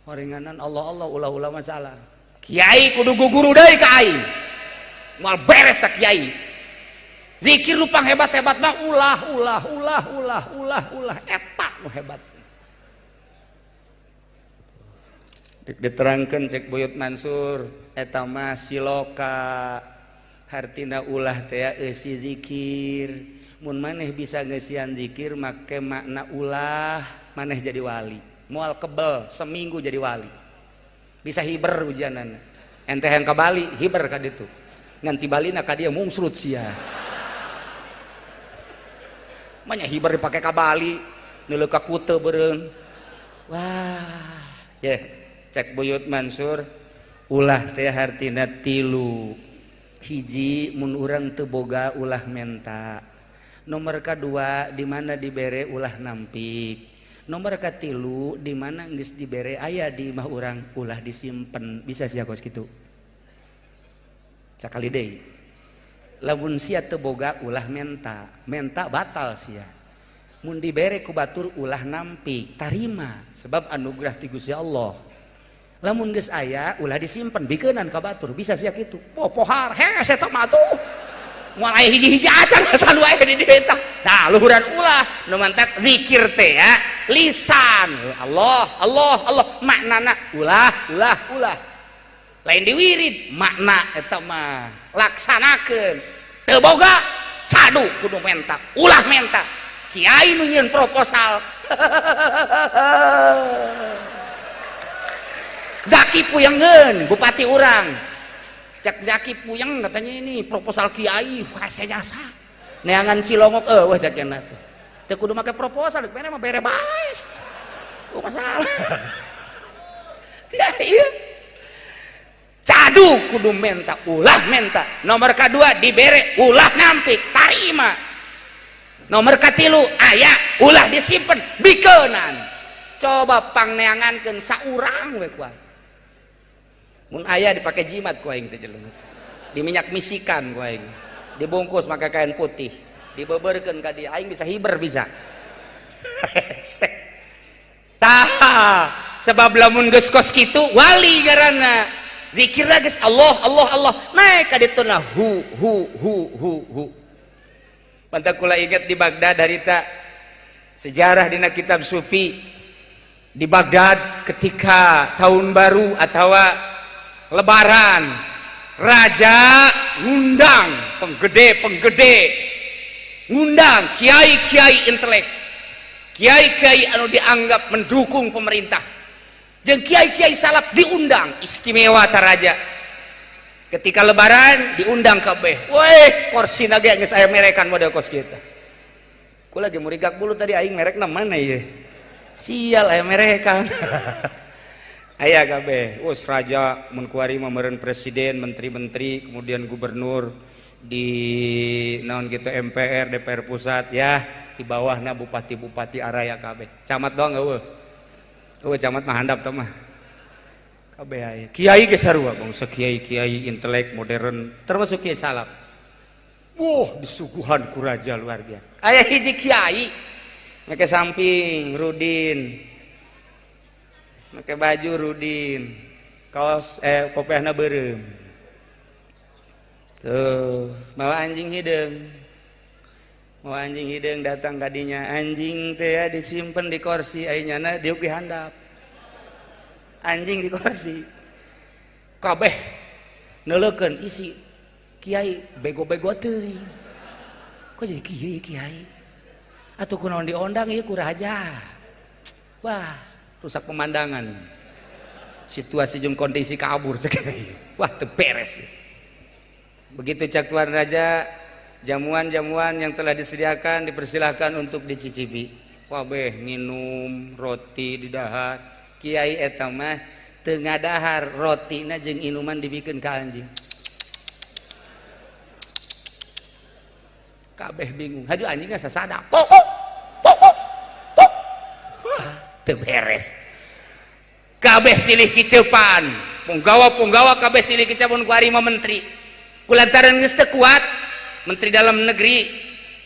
horenganan Allah Allah ulah-ulah masalah. Kiai kudu guguru deui ka aing. Moal beres sa kiai. Zikir nu panghebat-hebat mah ulah ulah ulah ulah ulah ulah eta nu hebat. Dek diterangkeun cek Buyut Mansur eta mah siloka. Hartina ulah teh eusi zikir. Mun maneh bisa ngeusian zikir make makna ulah, maneh jadi wali. Moal kebel seminggu jadi wali. Bisa hiber ujianana. Ente yang ka Bali hiber ka ditu. Ngan ti Balina ka dieu mungsrut sia. Manya hiber dipake ka Bali, neuleuh ka Kute beureun. Wah, ye, cek Buyut Mansur ulah teh hartina 3. Hiji mun urang teu boga ulah menta. Nomor kadua di mana dibere ulah nampik. Nomor katilu di mana geus dibere aya di imah urang ulah disimpen. Bisa sia kos kitu. Sakali deui. Lamun sia teu boga ulah menta, menta batal sia. Mun dibere ku batur ulah nampik, tarima sebab anugerah ti Gusti Allah. Lamun geus aya ulah disimpen bikeunan ka batur, bisa sia kitu. Popohar hese eta mah atuh. Moal aya hiji-hiji acan asan wae di dieu eta. Tah luhuran ulah nu mantak zikir teh ya lisan. Allah Allah Allah maknana ulah ulah ulah. Lain diwirid makna eta mah laksanakeun. Teu boga cadu kudu menta, ulah menta. Kiai nu nyieun proposal. Zaki puyengeun bupati urang. Cek Zaki puyeng katanya ini proposal kiai hese jasa. Neangan cilongok eueuh cek cenah teh. Teu kudu make proposal, bere mah bere bae. Oh masalah. Ya iya, cadu kudu menta, ulah menta. Nomor kedua, dibere ulah nampik, tarima. Nomor katilu, aya ulah disimpen, bikeunan. Coba pangneangankeun saurang we ku aing. Mun aya dipake jimat ku aing teh jelema, diminyak misikan ku aing, dibungkus make kain putih, dibeberkeun ka dia, aing bisa hiber bisa. Tah, sebab lamun geus kos kitu wali ngaranna. Zikirna geus Allah, Allah, Allah, naik ka ditu na hu hu hu hu hu. Pantak kula inget di Baghdad harita sejarah dina kitab sufi. Di Baghdad ketika tahun baru atau lebaran, raja ngundang penggede-penggede, ngundang kiai-kiai intelek, kiai-kiai anu dianggap mendukung pemerintah, jeung kiai-kiai salaf diundang istimewa. Ta raja ketika lebaran diundang kabeh. Weh, kursi ge geus aya merekan model kos kita. Ku lagi murigak bulu tadi, aing merek mana ieu? Sial, aya merekan. Aya kabeh. Us raja, mun kuari mah meureun presiden, menteri-menteri, kemudian gubernur di naon gitu, MPR, DPR pusat ya, di bawahna bupati-bupati araya kabeh. Camat doang eueuh. Eueuh, camat mah handap tah mah. Kabeh aya. Kiai ge sarua, bangsa kiai-kiai intelek modern termasuk kiai salaf. Wah, disuguhan ku raja luar biasa. Aya hiji kiai make samping rudin, make baju rudin, kaos kopiahna beureum. Tuh, bawa anjing hideung. Mawa anjing hideung datang kadinya, anjing teh ya disimpen di kursi, ai nyana diuk di handap. Anjing di kursi. Kabeh neuleukeun isi kiai bego-bego teuing. Kok jadi kiai kiai? Atuh kunaon diondang ieu ku raja? Wah, rusak pemandangan. Situasi jeung kondisi kabur cek. Wah, teu beres. Begitu cak tuan raja, jamuan-jamuan yang telah disediakan dipersilahkan untuk dicicipi. Wabeh nginum, roti didahar. Kiai eta mah teu ngadahar, rotina jeung inuman dibikeun ka anjing. Kabeh bingung. Haju anjingna sasada. Pok pok pok pok. Teu beres. Kabeh silih kiceupan. Punggawa-punggawa kabeh silih kiceupan ku ari mah menteri. Kulantaran geus teu kuat, menteri dalam negeri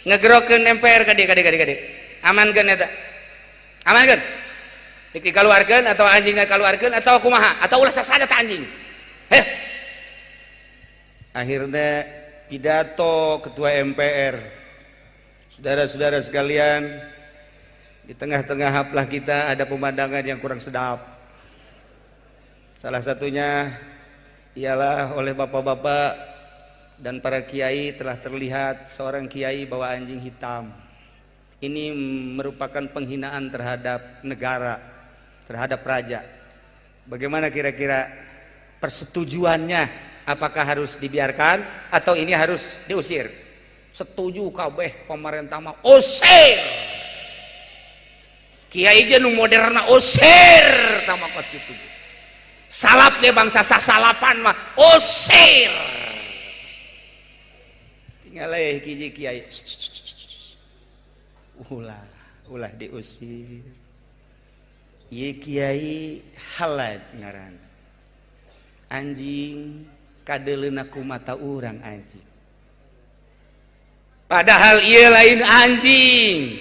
ngegerokeun MPR kade kade kade kade. Amankeun eta. Amankeun. Dikaluarkeun atau anjingna kaluarkeun atau kumaha atau ulah sasada ta anjing. Heh. Akhirnya pidato ketua MPR. Saudara-saudara sekalian, di tengah-tengah haflah kita ada pemandangan yang kurang sedap. Salah satunya ialah oleh bapak-bapak dan para kiai telah terlihat seorang kiai bawa anjing hitam. Ini merupakan penghinaan terhadap negara, terhadap raja. Bagaimana kira-kira persetujuannya? Apakah harus dibiarkan atau ini harus diusir? Setuju kabeh pemerintah mah usir. Kiai ge nu moderna usir tah mah kos kitu. Salap ge bangsa sasalapan mah usir. Tinggal hiji kiai. Ulah, ulah diusir. Ieu kiai Halaj ngaran. Anjing kadeuleuna ku mata urang anjing. Padahal ieu lain anjing.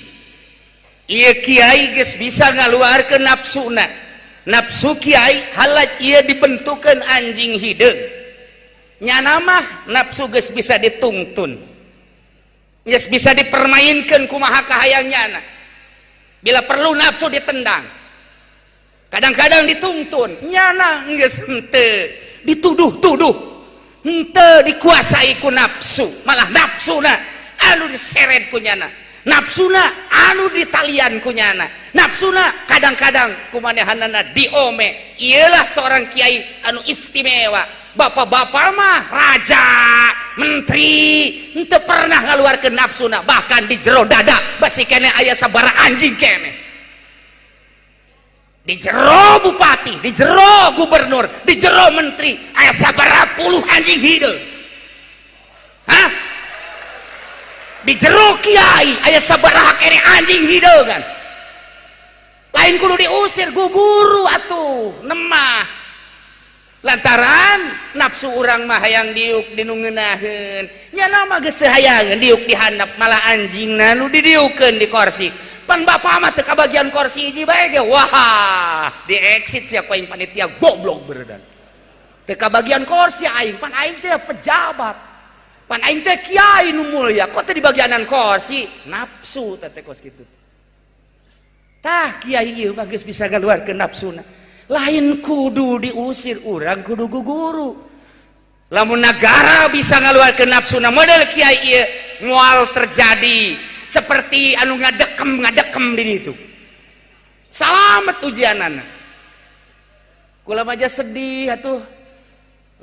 Ieu kiai geus bisa ngaluarkeun nafsuna. Nafsu kiai Halaj ieu dibentukeun anjing hideung. Nyana mah nafsu geus bisa ditungtun. Geus bisa dipermainkan kumaha kahayang nyana. Bila perlu nafsu ditendang. Kadang-kadang dituntun, nyana geus henteu dituduh-tuduh. Henteu dikuasai ku nafsu, malah nafsuna anu diseret ku nyana. Nafsuna anu ditalian ku nyana. Nafsuna kadang-kadang kumanehanana diome. Iyalah seorang kiai anu istimewa. Bapak-bapak mah raja, menteri, henteu pernah ngaluarkeun nafsuna, bahkan di jero dada basi keneh aya sabara anjing keneh. Di jero bupati, di jero gubernur, di jero menteri aya sabaraha puluh anjing hideung? Hah? Di jero kiai aya sabaraha keneh anjing hideungan? Lain kudu diusir, guguru atuh nemah, lantaran nafsu urang mah hayang diuk di nu ngeunaheun. Nya mah geus teu hayangeun diuk di handap, malah anjingna nu didiukeun di kursi. Pan bapak mah teu kabagian kursi hiji bae ge, wah, di exit sia ku aing, panitia goblok beredan. Teu kabagian kursi aing, pan aing teh pejabat, pan aing teh kiai nu mulia, kok teu dibagianan kursi? Nafsu teh kos kitu. Tah, kiai ieu mah geus bisa ngaluarkeun nafsuna. Lain kudu diusir, urang kudu guguru. Lamun negara bisa ngaluarkeun nafsuna model kiai ieu, moal terjadi seperti anu ngadekem ngadekem di ditu. Salamet ujianana. Kula aja sedih atuh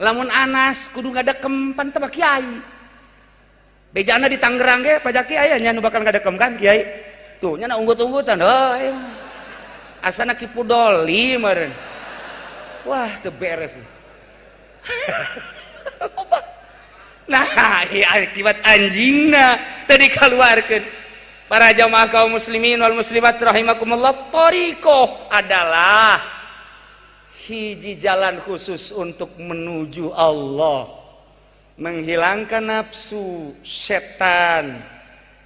lamun Anas kudu ngadekem, pan teu kiai. Bejana di Tangerang ge pajaki aya nya nu bakal ngadekem kan kiai tuh nya, unggut-unggutan. Oh, iya. Asana Ki Pudoli meureun. Wah, teu beres. Nah, iya, akibat anjingna tadi keluarkan. Para jamaah kaum muslimin wal muslimat rahimakumullah, thoriqoh adalah hiji jalan khusus untuk menuju Allah, menghilangkan nafsu, setan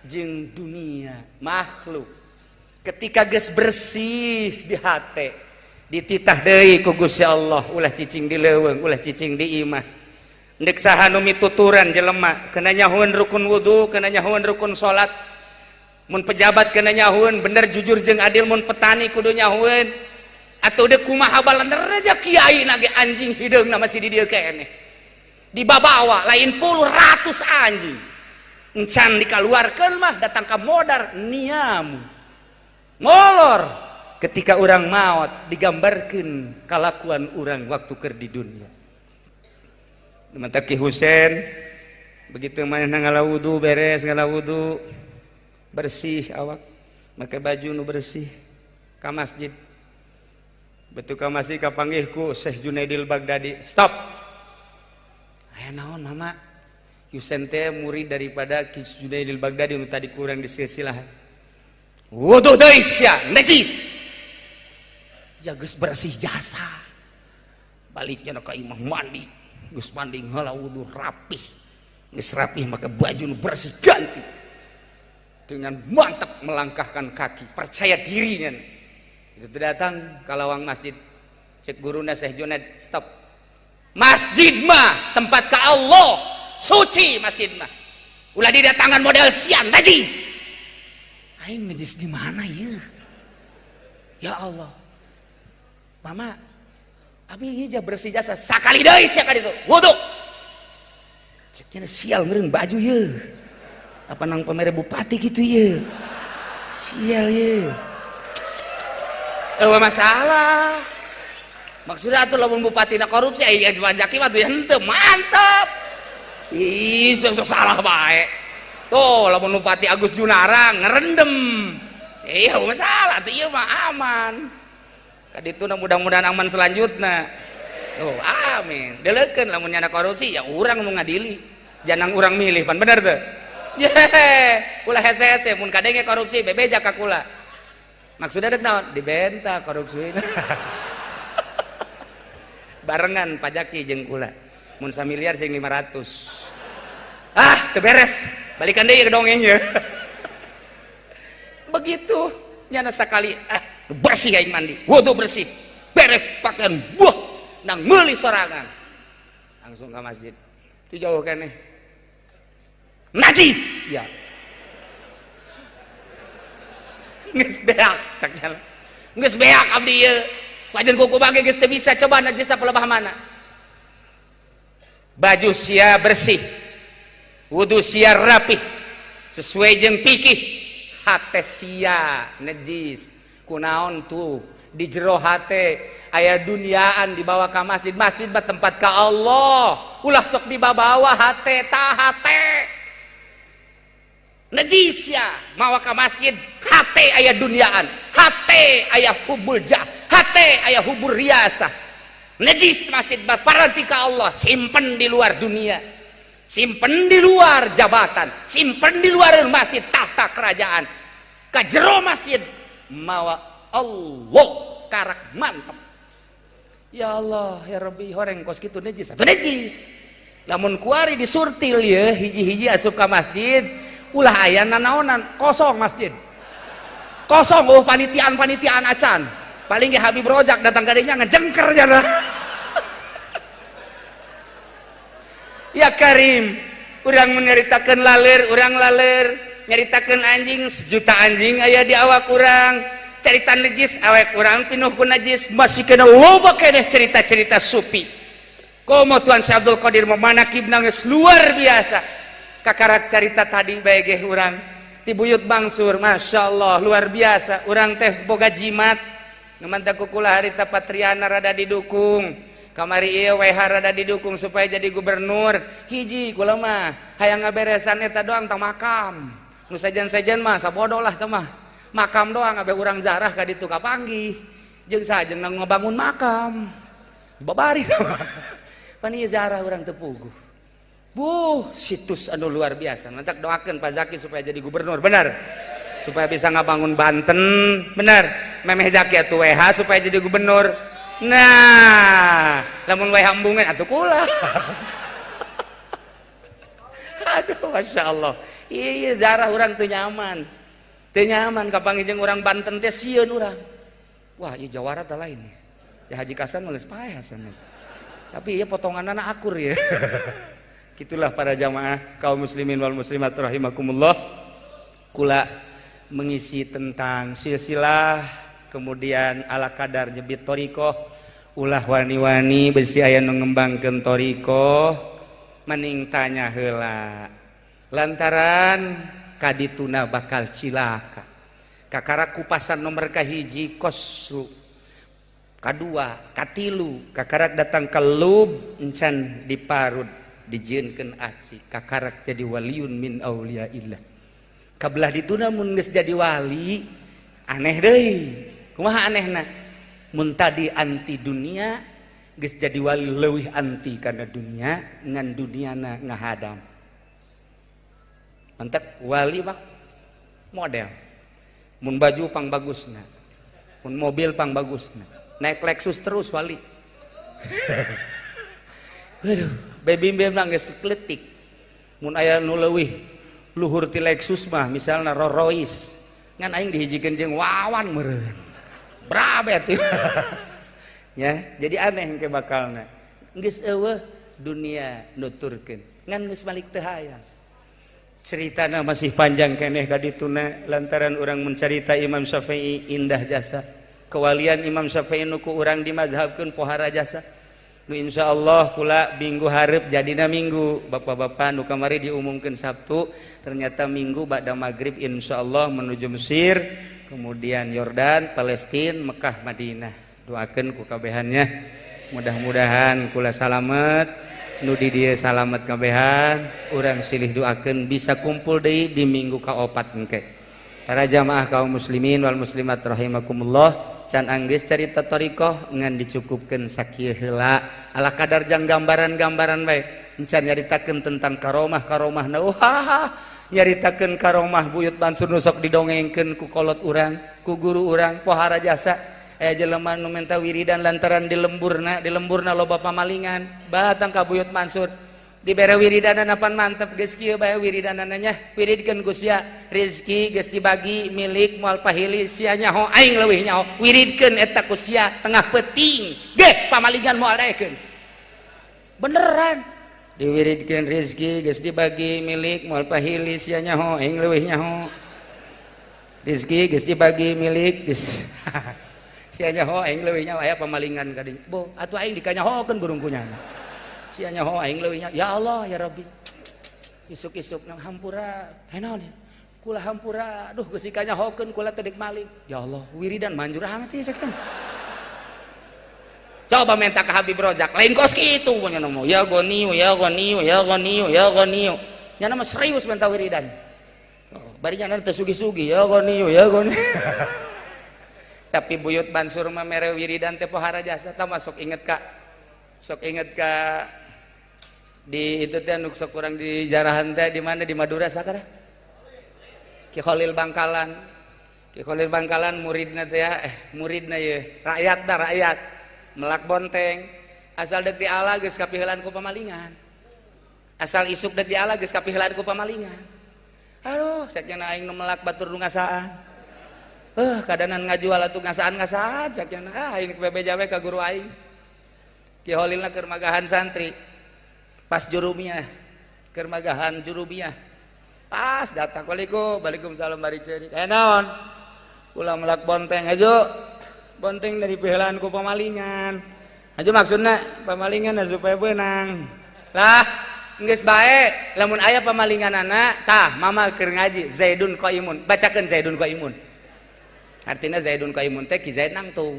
jeung dunia makhluk. Ketika geus bersih di hate, dititah deui ku Gusti Allah, ulah cicing di leuweung, ulah cicing di imah. Ndek saha nu mituturan jelema kena nyahueun rukun wudu, kena nyahueun rukun salat. Mun pejabat kena nyahueun bener, jujur jeung adil, mun petani kudu nyahueun. Atau dek kumaha balaner aja, kiai nage anjing hideungna masih di dieu keneh, dibabawa lain puluh, ratus anjing encan dikaluarkeun mah datang ka modar niamu ngolor. Ketika orang maut, digambarkan kalakuan orang waktu keur di dunia. Mata Ki Husen begitu mana ngala wudu, beres ngala wudu, bersih awak, make baju nu bersih, ka masjid. Betul, ka masjid kapanggih ku Syekh Junaidil Baghdadi. "Stop." "Aya naon, Mama?" Husen teh murid daripada Ki Junaidil Baghdadi nu tadi kurang di silsilah. "Wudu deui sia, najis." Jages bersih jasa. Baliknya ka imah, mandi. Geus mandi, ngala wudu, rapih. Geus rapih, maka baju nu bersih ganti. Dengan mantap melangkahkan kaki, percaya dirinya. Itu datang ke lawang masjid. Cek guruna Syekh Junaid, "Stop. Masjid mah tempat ke Allah, suci masjid mah. Ulah didatangan model siang, najis." "Aing najis di mana ya? Ya Allah. Mama, abi hija bersih jasa." "Sakali deui sia ka ditu. Wudu." Ceknya, "Sial meureun baju ye. Apa nang pamere bupati gitu ye. Sial ye." Eh, masalah. Maksudnya atuh lamun bupati na korupsi, ai pajaki mah tuh henteu mantap. Ih, sok salah bae. Tuh, lamun Bupati Agus Junara ngerendem. Iya, masalah tuh, ieu mah aman. Kadituna mudah-mudahan aman selanjutnya. Oh, amin. Deleukeun lamun nyana korupsi ya urang nu ngadili. Jangan urang milih, pan bener tuh. Ye, ulah hese-hese mun kadenge korupsi bebeja ka kula. Maksudnya dek naon? Dibenta korupsi. Barengan pajaki jeung kula. Mun samiliar sing 500. Ah, teu beres. Balikan deui ke dongengnya. Begitu nyana sakali, ah, bersih aing mandi, wudu bersih, beres pakaian, buah nang meuli sorangan. Langsung ke masjid. Itu jauh keneh. "Najis ya." "Geus beak," cak jalan. "Geus beak abdi ieu. Wajan kuku bage geus teu bisa, coba najis apa lebah mana?" Baju sia bersih. Wudu sia rapih. Sesuai jeung fikih. Hate sia najis. Kunaon tuh? Di jero hate aya duniaan dibawa ka masjid. Masjid mah tempat ka Allah. Ulah sok dibawa hate, tah hate. Najis ya, mawa ka masjid hate. Hate aya duniaan, hate aya hubul jah, hate aya hubur riasa. Najis masjid parantika Allah, simpen di luar dunia, simpen di luar jabatan, simpen di luar masjid tahta kerajaan. Ka jero masjid mawa Allah karak mantep. Ya Allah ya Rabbi, horeng kos kitu najis atuh najis. Lamun kuari disurtil ya hiji-hiji asup ka masjid ulah aya nanaonan, kosong masjid. Kosong, oh panitiaan-panitiaan acan. Paling ge Habib Rojak datang kadinya ngejengker jana. Ya Karim, urang menyeritakan laler, urang laler, nyaritakeun anjing sejuta anjing aya di awak urang. Cerita najis awak urang pinuh ku najis, masih kena loba keneh cerita-cerita sufi. Komo Tuan Syekh Abdul Qadir memanakib nangis luar biasa. Kakarak cerita tadi bae ge urang ti buyut bangsur, Masya Allah luar biasa. Urang teh boga jimat. Nu mantap kukula harita Patriana rada didukung. Kamari ieu WH rada didukung supaya jadi gubernur. Hiji kula mah hayang ngaberesan eta doang tah makam. Nu sejen-sejen mah sabodo lah teh mah. Makam doang abe urang zarah ka ditu kapanggih. Jeung sajeng ngabangun makam. Babari. Pan ieu zarah urang teu puguh. Buh, situs anu luar biasa. Mantak doakeun Pak Zaki supaya jadi gubernur, benar. Supaya bisa ngabangun Banten, benar. Memeh Zaki atuh WH supaya jadi gubernur. Nah, lamun WH embungan atuh kula. Aduh, Masya Allah. Iya, zarah urang teu nyaman. Teu nyaman kapanggih jeung urang Banten teh sieun urang. Wah, ieu jawara teh lain. Ya Haji Kasan mah geus paeh Hasan. Tapi ieu potonganna akur ya. Gitulah para jamaah kaum muslimin wal muslimat rahimakumullah. Kula mengisi tentang silsilah, kemudian ala kadar nyebit thoriqoh, ulah wani-wani besi aya nu ngembangkeun thoriqoh mending tanya heula lantaran kadituna bakal cilaka. Kakara kupasan nomor kahiji kosru, kadua, katilu, kakarak datang ke lub encan diparud dijieunkeun aci, kakarak jadi waliun min auliaillah. Kabelah dituna mun geus jadi wali aneh deui. Kumaha anehna? Mun tadi anti dunia geus jadi wali leuwih anti kana dunia, ngan duniana ngahadam. Mantak wali mah model. Mun baju pang bagusna, mun mobil pang bagusna, naik Lexus terus wali. Aduh, baby mah geus kletik. Mun aya nu leuwih luhur ti Lexus mah misalna Rolls Royce, ngan aing dihijikeun jeung Wawan meureun. Brabe atuh. Ya, jadi aneh engke bakalna. Geus eueuh dunia nuturkeun, ngan geus balik teu hayang. Ceritana masih panjang keneh ka dituna lantaran urang mencarita Imam Syafi'i indah jasa. Kewalian Imam Syafi'i nu ku urang dimazhabkeun pohara jasa. Nu insyaallah kula minggu hareup jadina minggu bapak-bapak nu kamari diumumkeun Sabtu, ternyata minggu ba'da maghrib insyaallah menuju Mesir, kemudian Yordan, Palestina, Mekah, Madinah. Doakeun ku kabehannya, mudah-mudahan kula salamet, nu di dieu salamet kabehan, urang silih doakeun bisa kumpul deui di minggu kaopat engke. Para jamaah kaum muslimin wal muslimat rahimakumullah, can anggeus carita thoriqoh ngan dicukupkeun sakieu heula ala kadar jang gambaran-gambaran bae. Encan nyaritakeun tentang karomah-karomahna. Wah, nyaritakeun karomah buyut Mansur nu sok didongengkeun ku kolot urang, ku guru urang pohara jasa. Aya jelema nu minta wiridan lantaran di lemburna loba pamalingan, batang ka buyut Mansur dibere wiridanan apan mantep geus kieu bae wiridanana nya, wiridkeun ku sia rezeki geus dibagi milik moal pahili sia nyaho aing leuwih nyaho, wiridkeun eta ku sia tengah peuting geh pamalingan moal daekeun. Beneran diwiridkeun rezeki geus dibagi milik moal pahili sia nyaho aing leuwih nyaho, rezeki geus dibagi milik geus sia nyaho aing leuwih nyaho, aya pamalingan ka dinya bo atuh aing dikanyahokeun burung kunyana sia nyaho aing leuwih nyaho. Ya Allah ya Rabbi, isuk-isuk nang hampura naon kula hampura, aduh geus dikanyahokeun kula teh dek maling. Ya Allah, wiridan manjur amat ieu sakitu. Coba minta ke Habib Rozak, lain kos kitu punya nomo. Ya goniu, ya goniu, ya goniu, ya goniu. Nya nama serius minta wiridan. Oh. Bari nya teh sugih-sugih ya goni ya goni. Tapi Buyut Mansur mah mere wiridan teh pohara jasa tah masuk inget ka. Sok inget ka di itu teh anu sok kurang di jarahan teh di mana di Madura sakara? Ki Khalil Bangkalan. Ki Khalil Bangkalan muridna teh ya, muridna ye, rakyat dah rakyat. Melak bonteng, asal dek diala geus kapiheulaan ku pamalingan. Asal isuk dek diala geus kapiheulaan ku pamalingan. Aduh, sakyana aing nu melak batur nu ngasaan. Kadanan ngajual atuh ngasaan-ngasaan sakyana. Ah, aing bebeja we ka guru aing. Ki Khalilna keur magahan santri. Pas jurumiyah, keur magahan jurumiyah. Pas datang, waalaikum, waalaikumsalam bari ceurik. Naon? Kula melak bonteng aja. Bonteng dari piheulaan ku pamalingan. Aja maksudna pamalingan supaya beunang. Lah, geus bae lamun aya pamalinganana tah mama keur ngaji Zaidun Qaimun. Bacakeun Zaidun Qaimun. Artinya Zaidun Qaimun teh Ki Zaid nangtung.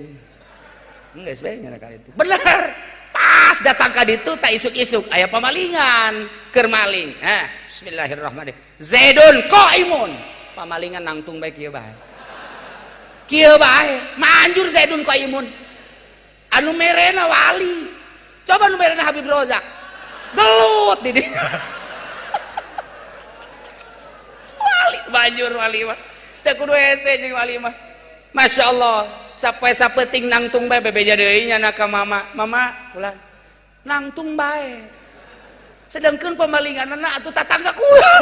Geus bae nya ka ditu. Bener. Pas datang ka ditu tak isuk-isuk aya pamalingan keur maling. Hah, bismillahirrahmanirrahim. Zaidun Qaimun. Pamalingan nangtung bae kieu bae. Kieu bae, manjur Zaidun Qaimun. Anu merena wali. Coba nu merena Habib Rozak. Gelut di dieu. Wali manjur wali mah. Teu kudu hese jeung wali mah. Masya Allah, sampai sapeting nangtung bae bebeja deui nya ka mama. Mama ulah nangtung bae. Sedangkan pemalinganna atuh tatangga kula.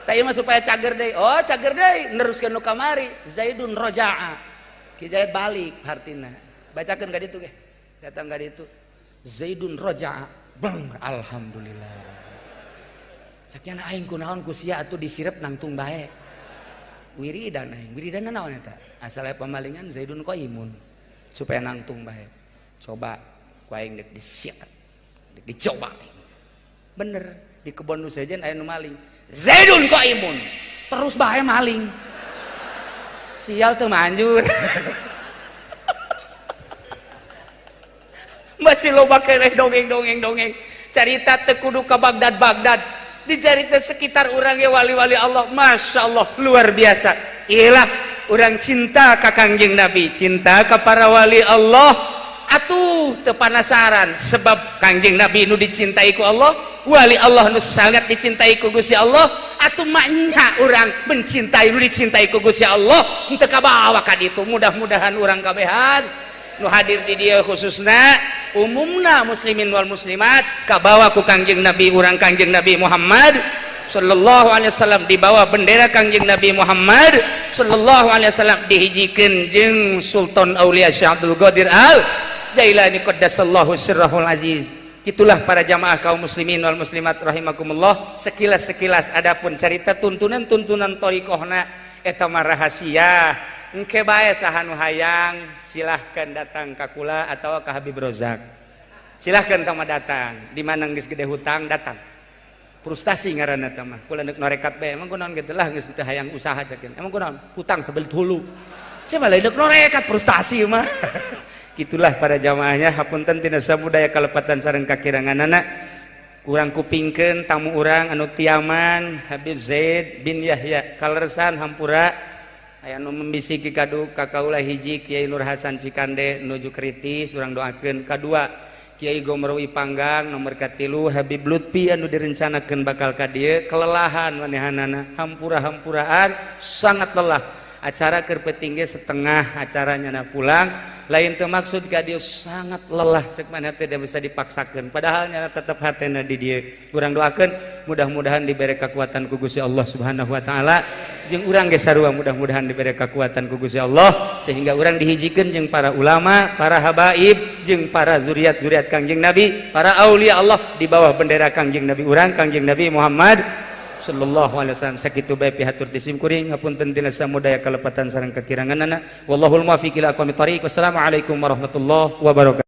Tah ieu mah supaya cager deui. Oh, cager deui neruskeun nu kamari. Zaidun roja'a. Ki Zaid balik hartina. Bacakeun ka ditu ge. Datang ka ditu. Zaidun roja'a. Bang, alhamdulillah. Sakyana aing kunaon ku sia atuh disirep nangtung bae. Wiridan aing, wiridan naon eta? Asal aya pamalingan Zaidun Qaimun supaya nangtung bae. Coba ku aing deuk disiap. Deuk dicoba. Bener, di kebon nu sejen aya nu maling. Zaidun Qaimun. Terus bae maling. Sial teu manjur. Masih loba keneh dongeng-dongeng-dongeng. Carita teu kudu ka Bagdad-Bagdad. Dicarita sekitar urang ge wali-wali Allah, Masya Allah luar biasa. Iyalah urang cinta ka Kangjeng Nabi, cinta ka para wali Allah. Atuh teu panasaran sebab Kangjeng Nabi nu dicintai ku Allah, wali Allah nu sangat dicintai ku Gusti Allah. Atuh maknya urang mencintai nu dicintai ku Gusti Allah, henteu kabawa ka ditu. Mudah-mudahan urang kabehan nu hadir di dieu khususna umumna muslimin wal muslimat kabawa ku Kangjeng Nabi urang Kangjeng Nabi Muhammad sallallahu alaihi wasallam, di bawah bendera Kangjeng Nabi Muhammad sallallahu alaihi wasallam dihijikeun jeung Sultan Aulia Syekh Abdul Qadir Al Jailani qaddasallahu sirrahul aziz. Itulah para jamaah kaum muslimin wal muslimat rahimakumullah, sekilas-sekilas adapun carita tuntunan-tuntunan thariqahna eta mah rahasia. Engke bae saha nu hayang silahkan datang ka kula atau ka Habib Rozak. Silahkan tama datang. Di mana geus gede hutang datang. Frustasi ngaranna teh mah. Kula neuk norekat bae emang kunaon kitu lah geus teu hayang usaha cekin. Emang kunaon? Hutang sabelit hulu. Sia mah lain neuk norekat frustasi mah. Gitulah para jamaahnya, hapunten tina sabudaya kalepatan sareng kakiranganana. Kurang kupingkeun tamu urang anu tiaman Habib Zaid bin Yahya kalersan hampura. Aya nu membisiki kadu ka kaula hiji Kiai Nur Hasan Cikande nuju kritis urang doakeun, kadua Kiai Gomrowi Panggang, nomor katilu Habib Lutfi anu direncanakeun bakal ka dieu kelelahan manehanana hampura-hampuraan sangat lelah. Acara keur peuting ge setengah acaranya na pulang lain teu maksud ka dieu sangat lelah cek maneh teh bisa dipaksakeun padahal nya tetep hatena di dieu. Urang doakeun mudah-mudahan dibere kekuatan ku Gusti Allah Subhanahu wa taala jeung urang ge sarua mudah-mudahan dibere kekuatan ku Gusti Allah sehingga urang dihijikeun jeung para ulama, para habaib, jeung para zuriat-zuriat Kangjeng Nabi, para aulia Allah di bawah bendera Kangjeng Nabi urang Kangjeng Nabi Muhammad sallallahu alaihi wasallam. Sakitu bae pihatur ti sim kuring, hapunten tina samudaya kalepatan sareng kakiranganana. Wallahul muwaffiq ila aqwamit thariq. Wassalamualaikum warahmatullahi wabarakatuh.